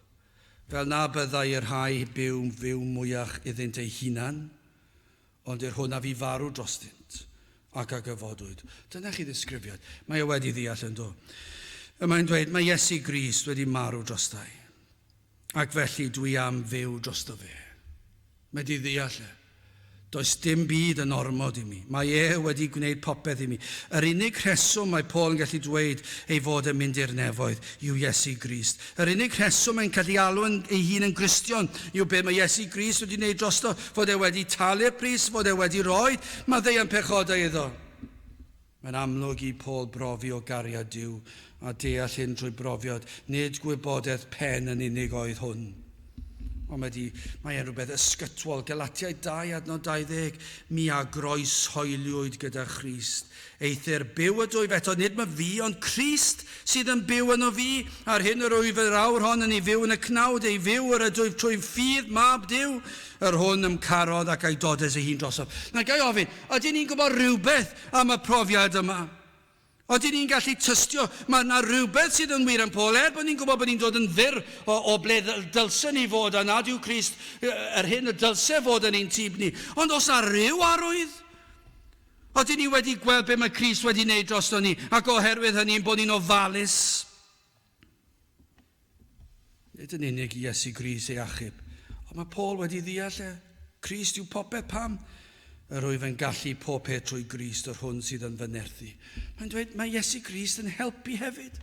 fel na byddai i'r rhai byw fyw mwyach iddynt eu hunan, ond i'r hwn a fu farw drostynt, ac a gyfodwyd. Dyna chi ddisgrifiad. Mae e wedi ddeall yn do. Y mae'n dweud, mae Iesu Grist wedi marw drostai, ac felly dwi am fyw drosto fe. Mae di ddeall e. Does dim byd yn ormod i mi. Mae e wedi gwneud popeth i mi. Yr unig rheswm mae Paul yn gallu dweud ei fod yn mynd i'r nefoedd yw Iesu Grist. Yr unig rheswm mae'n cael ei alw yn, ei hun yn Gristion yw be mae Iesu Grist wedi wneud drosto, fod e wedi talu'r pris, fod e wedi rhoi maddeuant pechodau iddo. Mae'n amlwg i Paul brofi o gariad Duw a deall hyn trwy brofiad, nid gwybodaeth pen yn unig oedd hwn. Ond mae, di, mae e'n rhywbeth ysgytwol. Galatiaid 2 adnod 20, mi a groeshoeliwyd gyda Christ. Eithr byw ydwyf eto, nid my fi, ond Crist sydd yn byw yno fi. Ar hyn yr wyf yr awr hon yn ei fyw yn y cnawd, ei fyw yr ydwyf trwy ffydd mab Duw, yr hwn ym carodd ac a'i dodes ei hun drosof. Na gai ofyn, ydyn ni'n gwybod rhywbeth am y profiad yma? Ydyn ni'n gallu tystio, mae yna rhywbeth sydd yn wir am Paul, er bod ni'n gwybod bod ni'n dod yn fyr o, o ble dylse ni fod, a nad yw Crist yr hyn y dylse fod yn ein tyb ni. Ond os na rhyw arwydd, ydyn ni wedi gweld be mae Crist wedi wneud drosto ni, ac oherwydd hynny'n bod ni'n ofalus. Nid yn unig i Iesu Grist ei achub, ond mae Paul wedi ddeall e. Crist yw popeth pam? Yr wyf yn gallu pob peth trwy Grist yr hwn sydd yn fy nerthu. Mae'n dweud mae Iesu Grist yn helpu hefyd.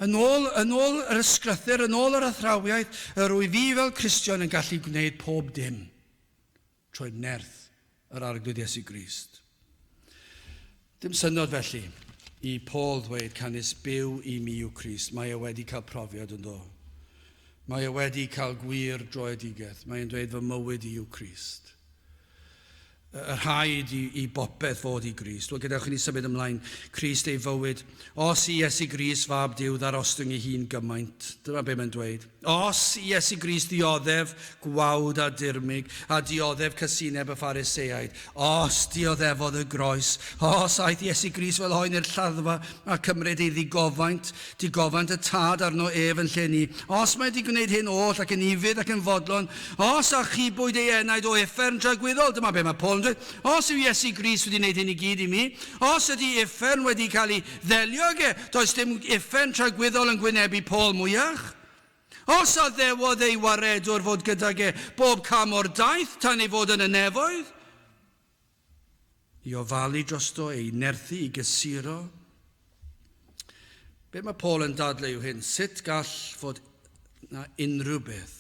Yn ôl, yn ôl yr ysgrythur, yn ôl yr athrawiaeth, yr wyf fi fel Cristion yn gallu gwneud pob dim trwy nerth yr Arglwydd Iesu Grist. Dim syndod felly i Paul ddweud canys byw i mi yw Crist. Mae e wedi cael profiad yn do. Mae e wedi cael gwir droedigaeth. Mae e'n dweud fy mywyd i yw Crist. Y rhaid i, i bopeth fod i Grist. Wel, gadewch i ni symud ymlaen. Crist ei fywyd. Os i Iesu Grist fab Duw ddarostwng ei hun gymaint. Dyma be mae'n dweud. Os i Iesu Grist ddioddef gwawd a dirmyg, a dioddef casineb y Phariseaid, os dioddefodd y groes, os aeth Iesu Grist fel oen i'r lladdfa a cymryd ei ddigofaint, digofaint y Tad arno ef yn lle ni, os mae wedi gwneud hyn oll ac yn ufudd ac yn fodlon, os achubwyd ei enaid o uffern tragwyddol, dyma be mae Paul yn dweud, os yw Iesu Grist wedi gwneud hyn i gyd i mi, os ydy uffern wedi cael ei ddelio ag e, does dim uffern tragwyddol yn gwynebu Paul mwyach. Os addewodd ei waredwr fod gydag e bob cam o'r daith tan ei fod yn y nefoedd, i ofalu drosto, ei nerthu, i gysuro. Be mae Paul yn dadlau yw hyn, sut gall fod na unrhyw beth?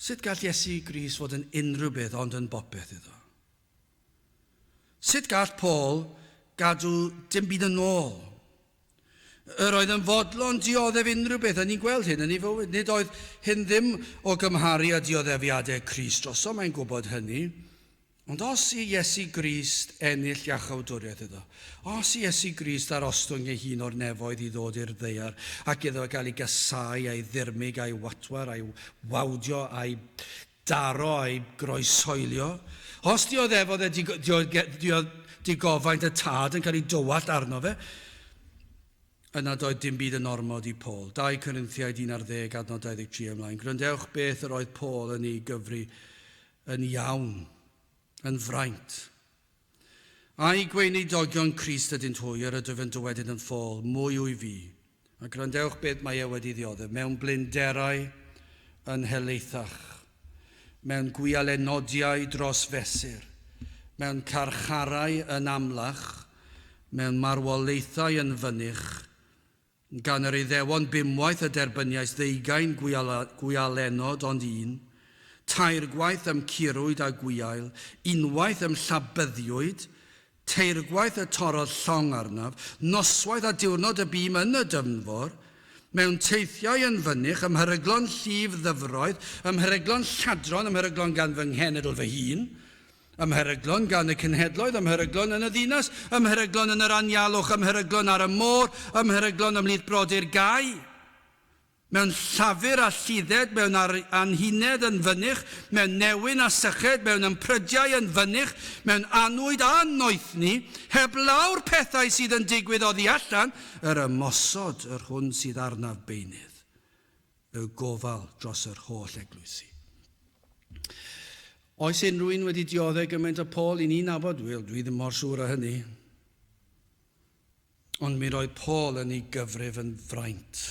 Sut gall Iesu Grist fod yn unrhyw beth ond yn bopeth iddo? Sut gall Paul gadw dim byd yn ôl? Yr oedd yn fodlon dioddef unrhyw beth, a ni'n gweld hyn yn ei fywyd. Nid oedd hyn ddim o gymharu â dioddefiadau Crist droso, mae'n gwybod hynny. Ond os i Iesu Grist ennill iachawdwriaeth iddo, os i Iesu Grist ddarostwng ei hun o'r nefoedd i ddod i'r ddaear, ac iddo gael ei gasáu a'i ddirmyg a'i watwar a'i wawdio a'i daro a'i groeshoelio. Os dioddefodd e digofaint y tad yn cael ei dywallt arno fe, yna doedd dim byd yn ormod i Paul. 2 Corinthiaid 11 adnod 23 ymlaen. Gwrandewch beth yr oedd Paul yn ei gyfri yn iawn, yn fraint. Ai gweinidogion Crist ydynt hwy, yr ydwyf yn dywedyd yn ffôl, mwy wyf fi. A gwrandewch beth mae e wedi ddioddef, mewn blinderau yn helaethach, mewn gwialenodiau dros fesur, mewn carcharau yn amlach, mewn marwolaethau yn fynych, Gan yr Iddewon bumwaith y derbyniais ddeugain gwialenod ond un, tairgwaith y'm curwyd â gwiail, unwaith y'm llabyddiwyd, teirgwaith y torrodd llong arnaf, noswaith a diwrnod y bûm yn y dyfnfor, mewn teithiau yn fynych, ym mheryglon llif ddyfroedd, ym mheryglon lladron, ym mheryglon gan fy nghenedl fy hun, Ym mheryglon gan y cenhedloedd, ym mheryglon yn y ddinas, ym mheryglon yn yr anialwch, ym mheryglon ar y môr, ym mheryglon ymhlith brodyr gau. Mewn llafur a lludded, mewn anhunedd yn fynych, mewn newyn a syched, mewn ymprydiau yn fynych, mewn annwyd a noethni, heb lawr pethau sydd yn digwydd oddi allan, yr ymosod yr hwn sydd arnaf beunydd. Y gofal dros yr holl eglwysi. Oes unrhyw un wedi dioddef gymaint â Paul i ni'n nabod? Wel, dwi ddim mor siŵr â hynny. Ond mi roedd Paul yn ei gyfrif yn fraint.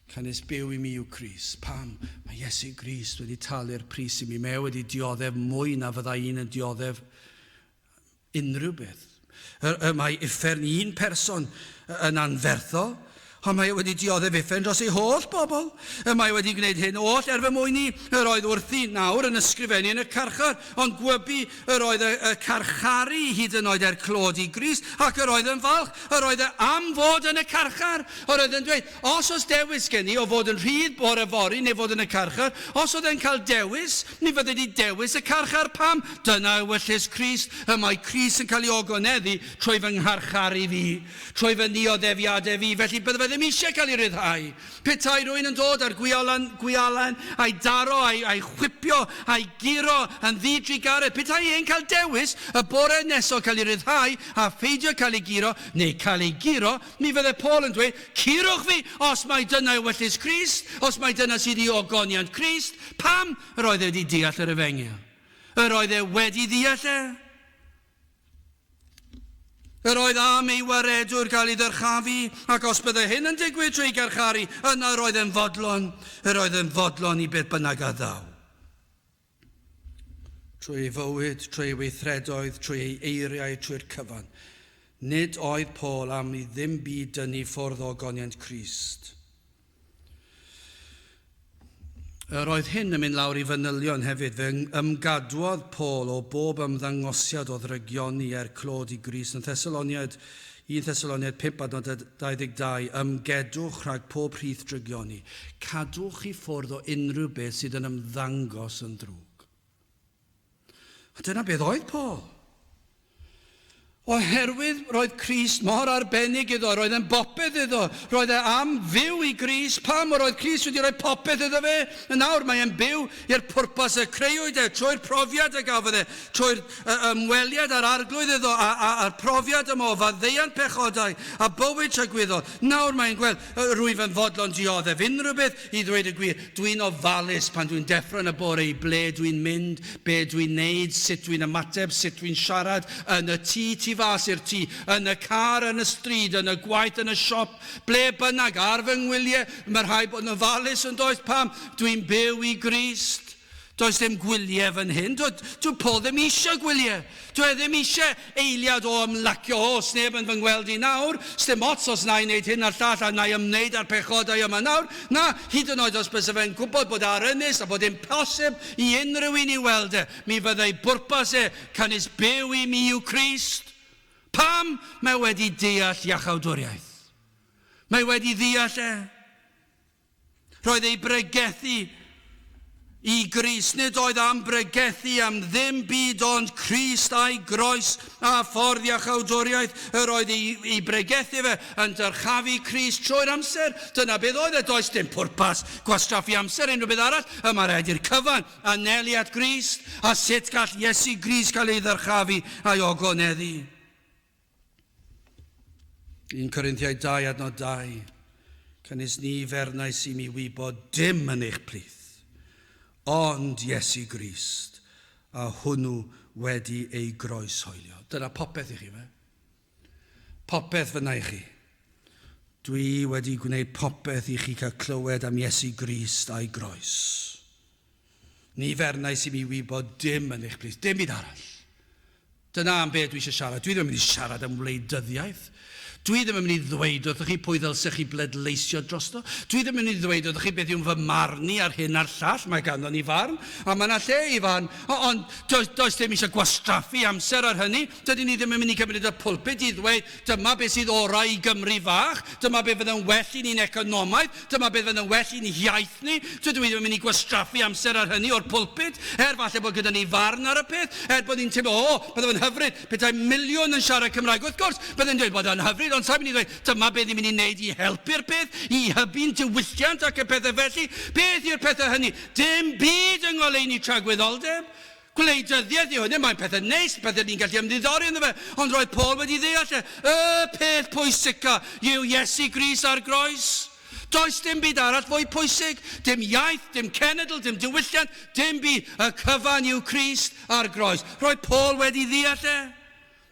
Canys byw i mi yw Crist. Pam? Mae Iesu Grist wedi talu'r pris i mi. Mae e wedi dioddef mwy na fyddai un yn dioddef unrhyw beth. Y mae uffern un person yn anferthol, ond mae e wedi dioddef uffern dros ei holl bobl. Y mae wedi gwneud hyn oll er fy mwyn i. Yr oedd wrthi nawr yn ysgrifennu yn y carchar, ond gwybu yr oedd y, y carcharu hyd yn oed er clod i Grist, ac yr oedd yn falch. Yr oedd e am fod yn y carchar. Yr oedd yn dweud, os oes dewis gen i o fod yn rhydd bore fory neu fod yn y carchar, os oedd e'n cael dewis, Mi fydde di dewis y carchar, pam? Dyna ewyllys Crist, y mae Crist yn cael ei ogoneddu trwy fy ngharcharu fi, trwy fy nioddefiadau fi, felly bydde fe ddim eisiau cael ei ryddhau. Petai rhywun yn dod â'r gwialan, gwialen, a'i daro, a'i, a'i chwipio, a'i guro yn ddi-drugaredd, petai e'n cael dewis y bore nesaf cael ei ryddhau a pheidio cael ei guro, neu cael ei guro, Mi fydde Paul yn dweud, Curwch fi, os mai dyna ewyllys Crist, os mai dyna sydd i ogoniant Crist. Pam? Yr oedd e wedi deall yr efengyl. Yr oedd e wedi ddeall e. Yr oedd am ei waredwr gael ei ddyrchafu, ac os bydde hyn yn digwydd trwy garcharu, yna yr oedd yn fodlon, yr oedd yn fodlon i beth bynnag a ddaw. Trwy ei fywyd, trwy ei weithredoedd, trwy ei eiriau, trwy'r cyfan. Nid oedd Paul am i ddim byd dynnu ffwrdd o ogoniant Crist. Yr oedd hyn yn mynd lawr i fanylion hefyd. Fe ymgadwodd Paul o bob ymddangosiad o ddrygioni er clod i Grist. Yn Thessaloniaid, 1 Thessaloniaid 5 adnod 22, ymgedwch rhag pob rhith drygioni. Cadwch i ffwrdd o unrhyw beth sydd yn ymddangos yn ddrwg. A dyna beth oedd Paul. Oherwydd roedd Crist mor arbennig iddo, roedd e'n bopeth iddo, roedd e am fyw i Grist. Pam? Roedd Crist wedi rhoi popeth iddo fe. Yn awr mae e'n byw i'r pwrpas y creuwyd e, trwy'r profiad y gafodd e, trwy'r ymweliad â'r Arglwydd iddo, a'r profiad yma o faddeuant pechodau a bywyd tragwyddol. Nawr mae'n gweld, rwyf yn fodlon dioddef unrhyw beth i ddweud y gwir. Dwi'n ofalus pan dwi'n deffro yn y bore i ble dwi'n mynd, be dwi'n neud, sut dwi'n ymateb, sut dwi'n siarad, yn y tŷ, tu fas i'r tŷ, yn y car, yn y stryd, yn y gwaith, yn y siop, ble bynnag, ar fy ngwyliau, mae rhaid bod yn ofalus yn does? Pam? Dwi'n byw i Grist. Does dim gwyliau fan hyn. Dwi, dwi Paul ddim eisiau gwyliau. Dwi e ddim eisiau eiliad o ymlacio. O, sneb yn fy ngweld i nawr. Sdim ots os na i wneud hyn a'r llall a na i ymwneud â'r pechodau yma nawr. Na, hyd yn oed os bysa fe'n gwybod bod ar ynys a bod dim posib i unrhyw un i weld e, mi fyddai bwrpas e canys byw i mi yw Crist. Pam? Mae wedi deall iachawdwriaeth. Mae wedi ddeall e. Roedd ei bregethu i Grist. Nid oedd am bregethu am ddim byd ond Crist a'i groes a ffordd iachawdwriaeth. Yr oedd ei, ei bregethu fe yn dyrchafu Crist trwy'r amser. Dyna beth oedd e. Does dim pwrpas gwastraffu amser unrhyw beth arall. Y mae rhaid i'r cyfan anelu at Grist a sut gall Iesu Grist cael ei ddyrchafu a'i ogoneddu. 1 Corinthiaid 2 adnod 2. Canys ni fernais i mi wybod dim yn eich plith, ond Iesu Grist, a hwnnw wedi ei groeshoelio. Dyna popeth i chi fe. Popeth fyna i chi. Dwi wedi gwneud popeth i chi cael clywed am Iesu Grist a'i groes. Ni fernais i mi wybod dim yn eich plith, dim byd arall. Dyna am be dwi eisiau siarad. Dwi ddim yn mynd i siarad am wleidyddiaeth. Dwi ddim yn mynd i ddweud wrthych chi pwy ddylsech chi bledleisio drosto. Dwi ddim yn mynd i ddweud wrthych chi beth yw'n fy marn i ar hyn a'r llall. Mae ganddo ni farn, a mae yna lle i farn. Ond does, does dim eisiau gwastraffu amser ar hynny. Dydyn ni ddim yn mynd i gymryd y pulpit i ddweud dyma beth sydd orau i Gymru fach, dyma beth fydd yn well i ni'n economaidd, Dyma beth fydd yn well i'n hiaith ni. Dydw i ddim yn mynd i gwastraffu amser ar hynny o'r pulpit, er falle bod gyda ni farn ar y peth, er bod ni'n teimlo, o, bydde fe'n hyfryd petai miliwn yn siarad Cymraeg. Wrth gwrs, bydde'n dweud bod o'n hyfryd, ond sa'n mynd i ddweud, dyma beth ni'n mynd i wneud i helpu'r peth, i hybu'n diwylliant ac y pethau felly. Beth yw'r pethau hynny? Dim byd yng ngoleuni tragwyddoldeb. Gwleidyddiaeth yw hynny, mae'n pethau neis, pethau ni'n gallu ymddiddori ynddo fe, ond roedd Paul wedi ddeall e. Y peth pwysica yw Iesu Grist ar groes. Does dim byd arall fwy pwysig, dim iaith, dim cenedl, dim diwylliant, dim byd. Y cyfan yw Crist ar groes. Roedd Paul wedi ddeall e.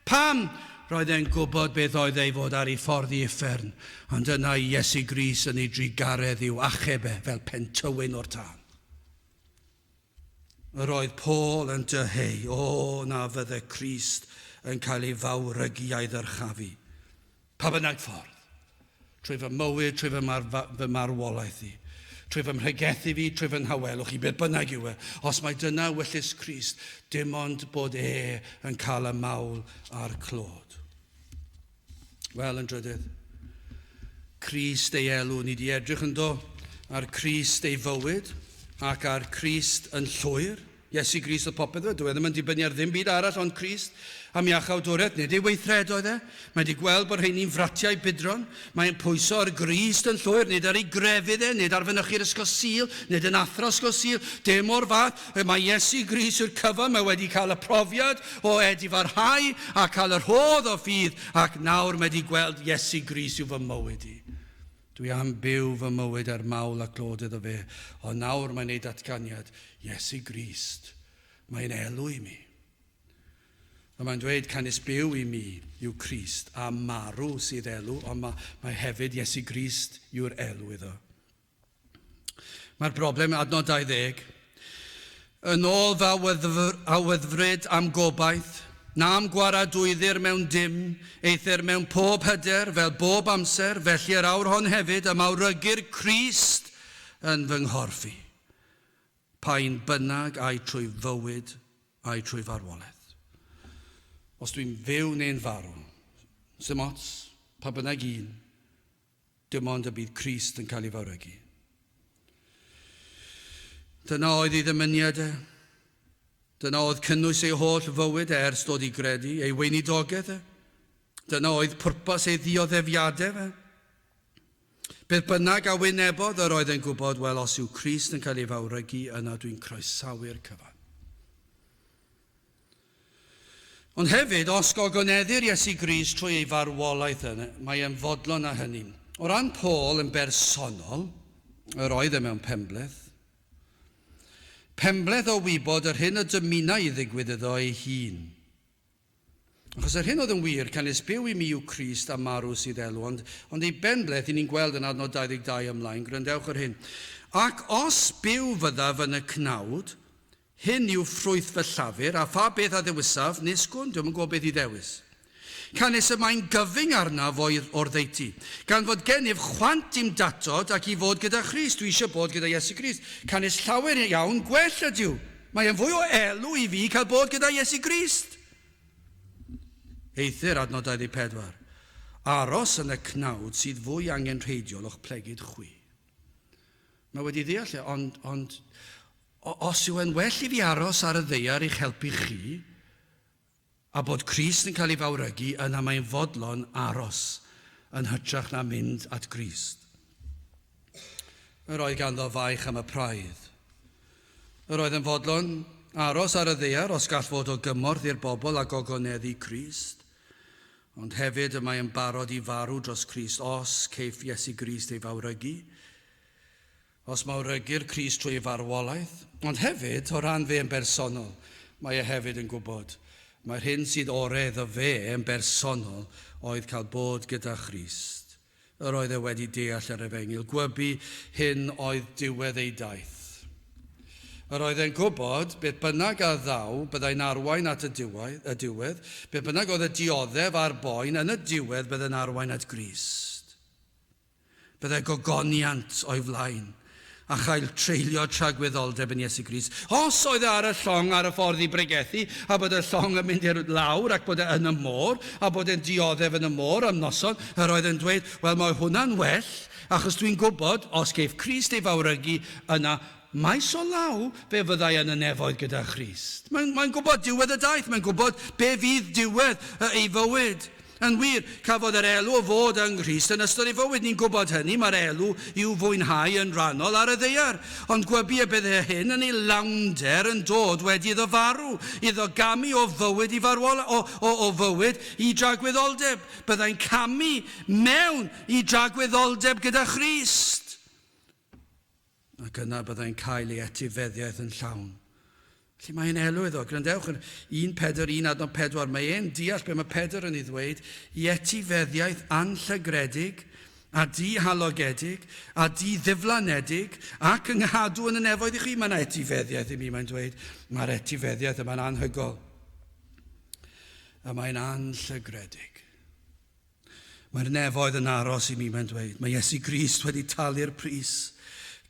Pam? Roedd e'n gwybod beth oedd ei fod ar ei ffordd i uffern, ond yna Iesu Grist yn ei drugaredd i'w achub e fel pentywyn o'r tân. Yr oedd Paul yn dyheu, o, na fydde Crist yn cael ei fawrygu a'i ddyrchafu. Pa bynnag ffordd. Trwy fy mywyd, trwy fy, mar fy marwolaeth i, trwy fy mhregethu fi, trwy fy nhawelwch i, beth bynnag yw e. Os mae dyna wyllys Crist, dim ond bod e yn cael y mawl a'r clod. Wel, yn drydydd, Crist ei elw, ni di edrych ynddo ar Crist ei fywyd ac ar Crist yn llwyr. Iesu Grist oedd popeth fe, dyw e ddim yn dibynnu ar ddim byd arall ond Crist am iachawdwriaeth, nid ei weithredoedd e. Mae wedi gweld bod rheini'n fratiau budron. Mae'n pwyso ar Grist yn llwyr, nid ar ei grefydd e, nid ar fynychu'r ysgol Sul, nid yn athro ysgol Sul, dim o'r fath. Mae Iesu Grist yw'r cyfan, mae wedi cael y profiad o edifarhau a cael y rhodd o ffydd, ac nawr mae wedi gweld Iesu Grist yw fy mywyd i. Dwi am byw fy mywyd er mawl a clod iddo fe, ond nawr mae'n ei datganiad, Iesu Grist, mae'n elw i mi. A mae'n dweud, canys byw i mi yw Crist, a marw sydd elw, ond mae, mae hefyd Iesu Grist yw'r elw iddo. Mae'r broblem adnod 20. Yn ôl fy awyddfryd am gobaith, na am gwaradwyddir mewn dim, eithr mewn pob hyder, fel bob amser, felly yr awr hon hefyd y mawrygir Crist yn fy nghorff i. Pa un bynnag ai trwy fywyd ai trwy farwolaeth. Os dwi'n fyw neu'n farw, sdim ots, pa bynnag un, dim ond y bydd Crist yn cael ei fawrygu. Dyna oedd ei ddymuniad e. Dyna oedd cynnwys ei holl fywyd e ers dod i gredu, ei weinidogaeth e. Dyna oedd pwrpas ei ddioddefiadau fe. Beth bynnag a wynebodd, yr oedd e'n gwybod, wel, os yw Crist yn cael ei fawrygu, yna dwi'n croesawu'r cyfan. Ond hefyd, os gogoneddir Iesu Grist trwy ei farwolaeth yna, mae e'n fodlon â hynny. O ran Paul yn bersonol, yr oedd e mewn penbleth. Penbleth o wybod yr hyn y dymunai i ddigwydd iddo ei hun. Achos yr hyn oedd yn wir, canys byw i mi yw Crist a marw sydd elw, ond, ond ei benbleth, i ni'n gweld yn adnod 22 ymlaen, gwrandewch yr hyn. Ac os byw fyddaf yn y cnawd, hyn yw ffrwyth fy llafur, a pha beth a ddewisaf, nis gwn, dwi'm yn gwybod beth i ddewis. Canys y mae'n gyfyng arnaf o'r, o'r ddeutu, gan fod gennyf chwant i'm datod ac i fod gyda Christ, dwi eisiau bod gyda Iesu Grist. Canys llawer iawn gwell ydyw. Mae e'n fwy o elw i fi cael bod gyda Iesu Grist. Eithr, adnod 24, aros yn y cnawd sydd fwy angenrheidiol o'ch plegid chwi. Mae wedi ddeall e, ond, ond os yw e'n well i fi aros ar y ddeiar i'ch helpu chi, a bod Crist yn cael ei fawrygu, yna mae'n fodlon aros yn hytrach na mynd at Grist. Yr oedd ganddo faich am y praidd. Yr oedd yn fodlon aros ar y ddaear os gall fod o gymorth i'r bobl a gogoneddu Crist. Ond hefyd y mae yn barod i farw dros Crist os ceiff Iesu Grist ei fawrygu, os mawrygir Crist trwy ei farwolaeth. Ond hefyd, o ran fe yn bersonol, mae e hefyd yn gwybod mae'r hyn sydd orau iddo fe yn bersonol oedd cael bod gyda Christ. Yr oedd e wedi deall yr efengyl. Gwybu hyn oedd diwedd ei daith. Yr oedd e'n gwybod, beth bynnag a ddaw, byddai'n arwain at y diwedd, y diwedd, beth bynnag oedd y dioddef a'r boen, yn y diwedd byddai'n arwain at Grist. Byddai gogoniant o'i flaen a chael treulio tragwyddoldeb yn Iesu Grist. Os oedd e ar y llong ar y ffordd i bregethu, a bod y llong yn mynd i'r lawr ac bod e yn y môr, a bod e'n dioddef yn y môr am noson, yr oedd e'n dweud, wel mae hwnna'n well, achos dwi'n gwybod, os geiff Crist ei fawrygu, yna maes o law fe fyddai yn y nefoedd gyda Christ. Mae'n mae gwybod diwedd y daith, mae'n gwybod be fydd diwedd ei fywyd. Yn wir, cafodd yr elw o fod yng Nghrist yn ystod ei fywyd. Ni'n gwybod hynny, mae'r elw i'w fwynhau yn rhannol ar y ddaear. Ond gwybu y bydd hyn yn ei lawnder yn dod wedi iddo farw, iddo gamu o fywyd i farwol, o, o, o fywyd i dragwyddoldeb. Byddai'n camu mewn i dragwyddoldeb gyda Christ. Ac yna byddai'n cael ei etifeddiaeth yn llawn. Felly mae'n elw iddo. Gwrandewch yn 1 Pedr 1 adnod 4. Mae e'n deall be mae Pedr yn ei ddweud i etifeddiaeth anllygredig a dihalogedig a di-ddiflanedig ac yng nghadw yn y nefoedd i chi. Mae yna etifeddiaeth i mi, mae'n dweud. Mae'r etifeddiaeth yma'n anhygol. A mae'n anllygredig. Mae'r nefoedd yn aros i mi, mae'n dweud. Mae Iesu Grist wedi talu'r pris.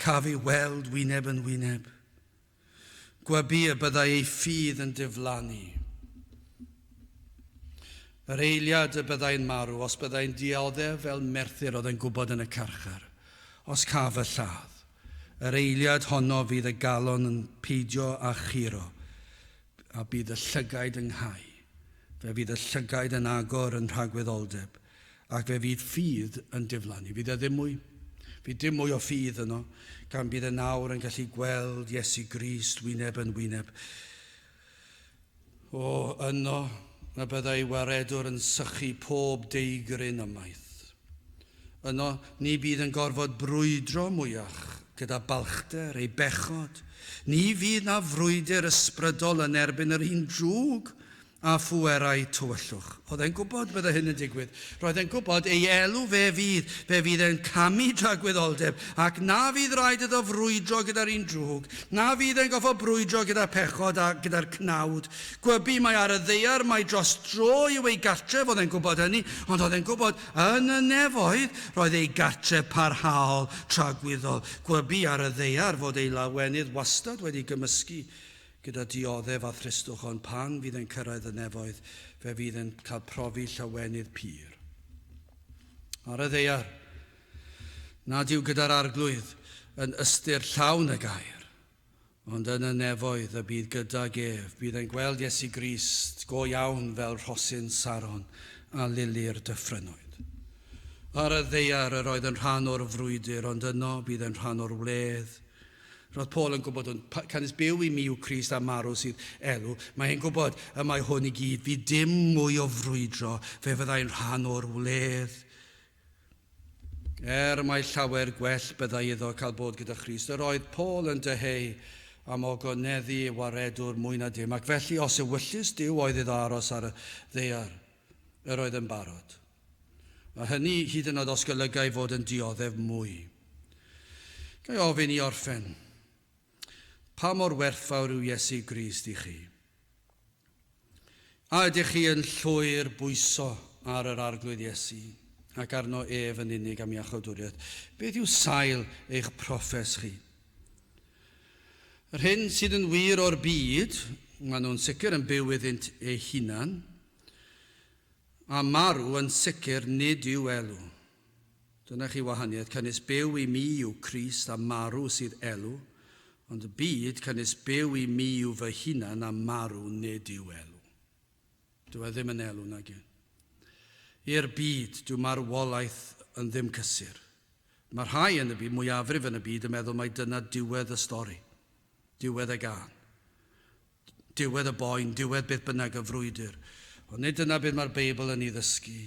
Caf ei weld wyneb yn wyneb. Gwybu y byddai ei ffydd yn diflannu. Yr eiliad y byddai'n marw, os byddai'n dioddef fel merthyr oedd yn gwybod yn y carchar, os caf y lladd, yr eiliad honno fydd y galon yn peidio â churo, a bydd y llygaid ynghau. Fe fydd y llygaid yn agor yn rhagwyddoldeb, ac fe fydd ffydd yn diflannu. Fydd e ddim mwy. Fydd dim mwy o ffydd yno, gan bydd e nawr yn gallu gweld Iesu Grist wyneb yn wyneb. O, yno y byddai waredwr yn sychu pob deigryn ymaith. Yno, ni bydd yn gorfod brwydro mwyach gyda balchder ei bechod. Ni fydd na frwydr ysbrydol yn erbyn yr un drwg. a phwerau tywyllwch. Oedd e'n gwybod bydde hyn yn digwydd. Roedd e'n gwybod ei elw fe fydd. Fe fydd e'n camu tragwyddoldeb ac na fydd rhaid iddo frwydro gyda'r un drwg. Na fydd e'n goffo brwydro gyda pechod a gyda'r cnawd. Gwybu mae ar y ddaear mai dros dro yw ei gartref, oedd e'n gwybod hynny, ond oedd e'n gwybod yn y nefoedd roedd ei gartref parhaol tragwyddol. Gwybu ar y ddaear fod ei lawenydd wastad wedi gymysgu gyda dioddef a thristwch, ond pan fydd e'n cyrraedd y nefoedd, fe fydd e'n cael profi llawenydd pur. Ar y ddaear, nad yw gyda'r arglwydd yn ystyr llawn y gair, ond yn y nefoedd y bydd gydag ef, bydd e'n gweld Iesu Grist go iawn fel rhosyn Saron a lili'r dyffrynnoedd. Ar y ddaear yr oedd yn rhan o'r frwydr, ond yno bydd e'n rhan o'r wledd. Roedd Paul yn gwybod, ond canys byw i mi yw Crist a marw sydd elw. Mae e'n gwybod y mae hwn i gyd, fydd dim mwy o frwydro, fe fyddai'n rhan o'r wledd. Er mai llawer gwell byddai iddo cael bod gyda Christ, yr oedd Paul yn dyheu am ogoneddu ei waredwr mwy na dim, ac felly os ewyllys Duw oedd iddo aros ar y ddaear, yr oedd yn barod. A hynny hyd yn oed os golygai fod yn dioddef mwy. Ga i ofyn i orffen, pa mor werthfawr yw Iesu Grist i chi? A ydych chi yn llwyr bwyso ar yr Arglwydd Iesu ac arno ef yn unig am iachawdwriaeth? Beth yw sail eich proffes chi? Yr hyn sydd yn wir o'r byd, maen nhw'n sicr yn byw iddynt eu hunan, A marw yn sicr nid yw elw. Dyna chi wahaniaeth, canys byw i mi yw Crist a marw sydd elw, ond y byd, canys byw i mi yw fy hunan a marw nid yw elw. Dyw e ddim yn elw nag yw. I'r byd, dyw marwolaeth yn ddim cysur. Mae rhai yn y byd, mwyafrif yn y byd, yn meddwl mai dyna diwedd y stori, diwedd y gân. Diwedd y boen, diwedd beth bynnag y frwydr. Ond nid dyna beth mae'r Beibl yn ei ddysgu.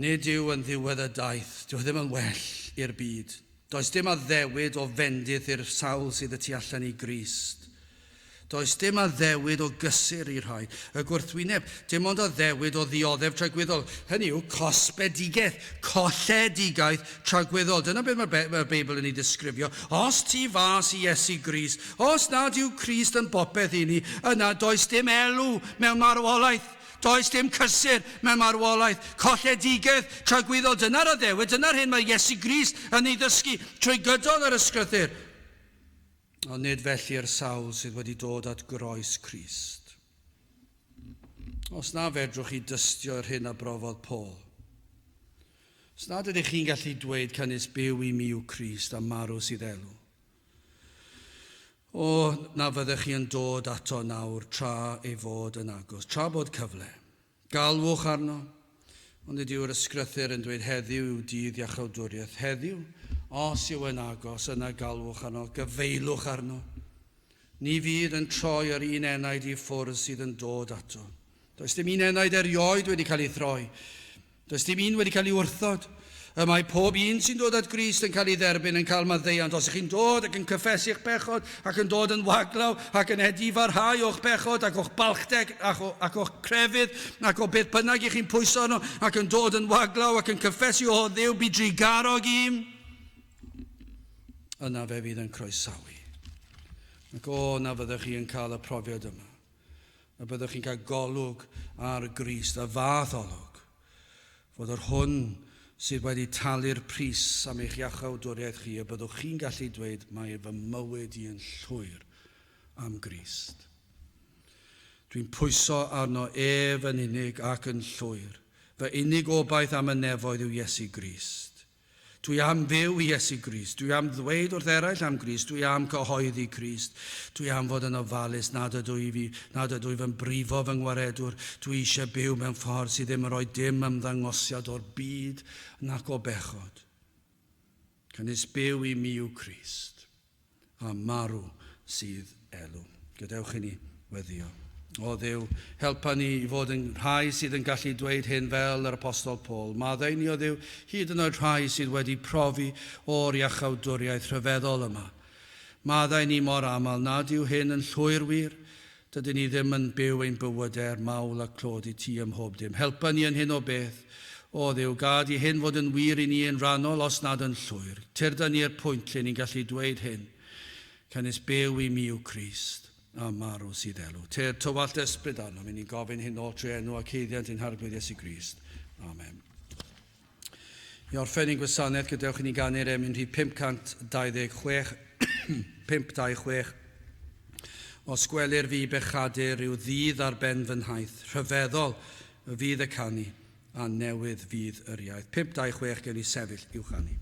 Nid yw yn ddiwedd y daith, dyw e ddim yn well i'r byd. Does dim addewid o fendith i'r sawl sydd y tu allan i Grist. Does dim addewid o gysur i'r rhai. Y gwrthwyneb, dim ond addewid o ddioddef tragwyddol. Hynny yw, cosbedigaeth, colledigaeth tragwyddol. Dyna beth mae'r mae Beibl yn ei ddisgrifio. Os tu fas i Iesu Grist, os nad yw Crist yn bopeth i ni, yna does dim elw mewn marwolaeth. Does dim cysur mewn marwolaeth. Colledigaeth tragwyddol. Dyna'r addewid, dyna'r hyn mae Iesu Grist yn ei ddysgu trwy gydol yr ysgrythur. Ond nid felly'r sawl sydd wedi dod at groes Crist. Os na fedrwch chi dystio yr hyn a brofodd Paul, os nad ydych chi'n gallu dweud canys byw i mi yw Crist a marw sydd elw, o, na fyddech chi yn dod ato nawr tra ei fod yn agos, tra bod cyfle. Galwch arno, ond nid yw'r ysgrythur yn dweud heddiw yw dydd iachawdwriaeth. Heddiw, os yw yn agos, yna galwch arno, gyfeilwch arno. Ni fydd yn troi yr un enaid i ffwrdd sydd yn dod ato. Does dim un enaid erioed wedi cael ei throi. Does dim un wedi cael ei wrthod. Y mae pob un sy'n dod at Grist yn cael ei dderbyn yn cael maddeuant. Os ych chi'n dod ac yn cyffesu'ch bechod ac yn dod yn waglaw ac yn edifarhau o'ch bechod ac o'ch balchder ac, o, ac o'ch crefydd ac o beth bynnag i chi'n pwyso arno ac yn dod yn waglaw ac yn cyffesu o Dduw bu drugarog i'm, yna fe fydd yn croesawu. Ac o, na fyddwch chi yn cael y profiad yma. Y byddwch chi'n cael golwg ar Grist, y fath olwg, fod yr hwn sydd wedi talu'r pris am eich iachawdwriaeth chi, y byddwch chi'n gallu dweud, mae fy mywyd i yn llwyr am Grist. Dwi'n pwyso arno ef yn unig ac yn llwyr. Fy unig obaith am y nefoedd yw Iesu Grist. Dwi am fyw i Iesu Grist. Dwi am ddweud wrth eraill am Grist. Dwi am cyhoeddi Crist. Dwi am fod yn ofalus nad ydw i fi, nad ydw i fy brifo fy ngwaredwr. Dwi eisiau byw mewn ffordd sydd ddim yn rhoi dim ymddangosiad o'r byd nac o bechod. Canys byw i mi yw Crist, a marw sydd elw. Gadewch i ni weddio. O Dduw, helpa ni i fod yn rhai sydd yn gallu dweud hyn fel yr Apostol Paul. Maddau ni o Dduw, hyd yn oed rhai sydd wedi profi o'r iachawdwriaeth rhyfeddol yma. Maddau ni mor aml nad yw hyn yn llwyr wir. Dydyn ni ddim yn byw ein bywydau er mawl a clod i ti ym mhob dim. Helpa ni yn hyn o beth. O Dduw, gad i hyn fod yn wir i ni yn rhannol os nad yn llwyr. Tyrda ni i'r pwynt lle ni'n gallu dweud hyn. Canys byw i mi yw Crist, a marw sydd elw. Tyrd, tywallt ysbryd arnom, i ni'n gofyn hyn oll trwy enw ac haeddiant ein Harglwydd Iesu Grist. Amen. I orffen ein gwasanaeth, gadewch i ni ganu'r emyn rhif 526, 526. Os gwelir fi bechadur rhyw ddydd ar ben fy nhaith, rhyfeddol fydd y canu, a newydd fydd yr iaith. 526 gen i sefyll i'w chanu.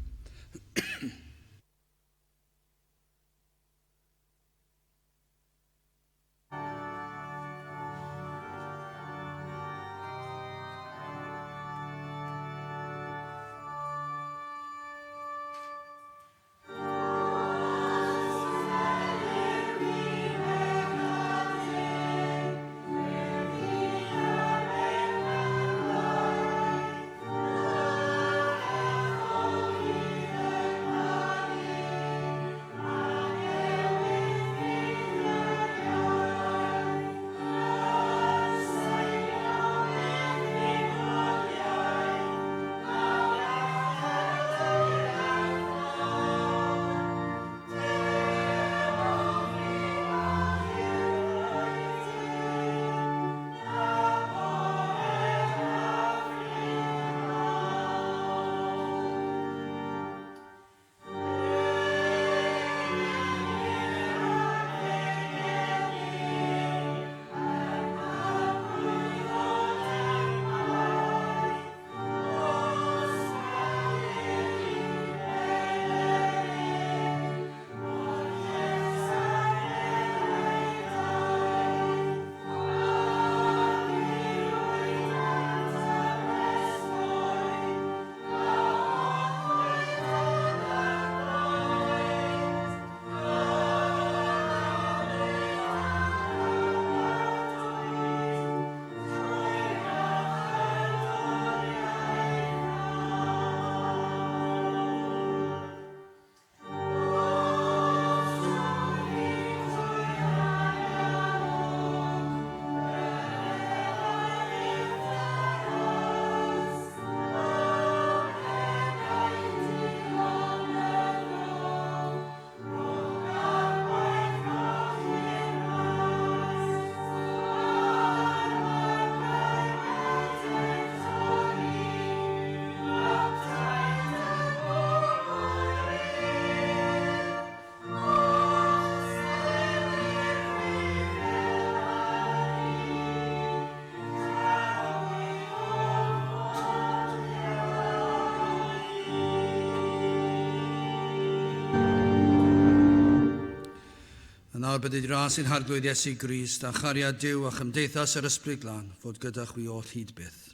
Yn awr bydded ras ein Harglwydd Iesu Grist a chariad Duw a chymdeithas yr Ysbryd Glân fod gyda chwi oll hyd byth.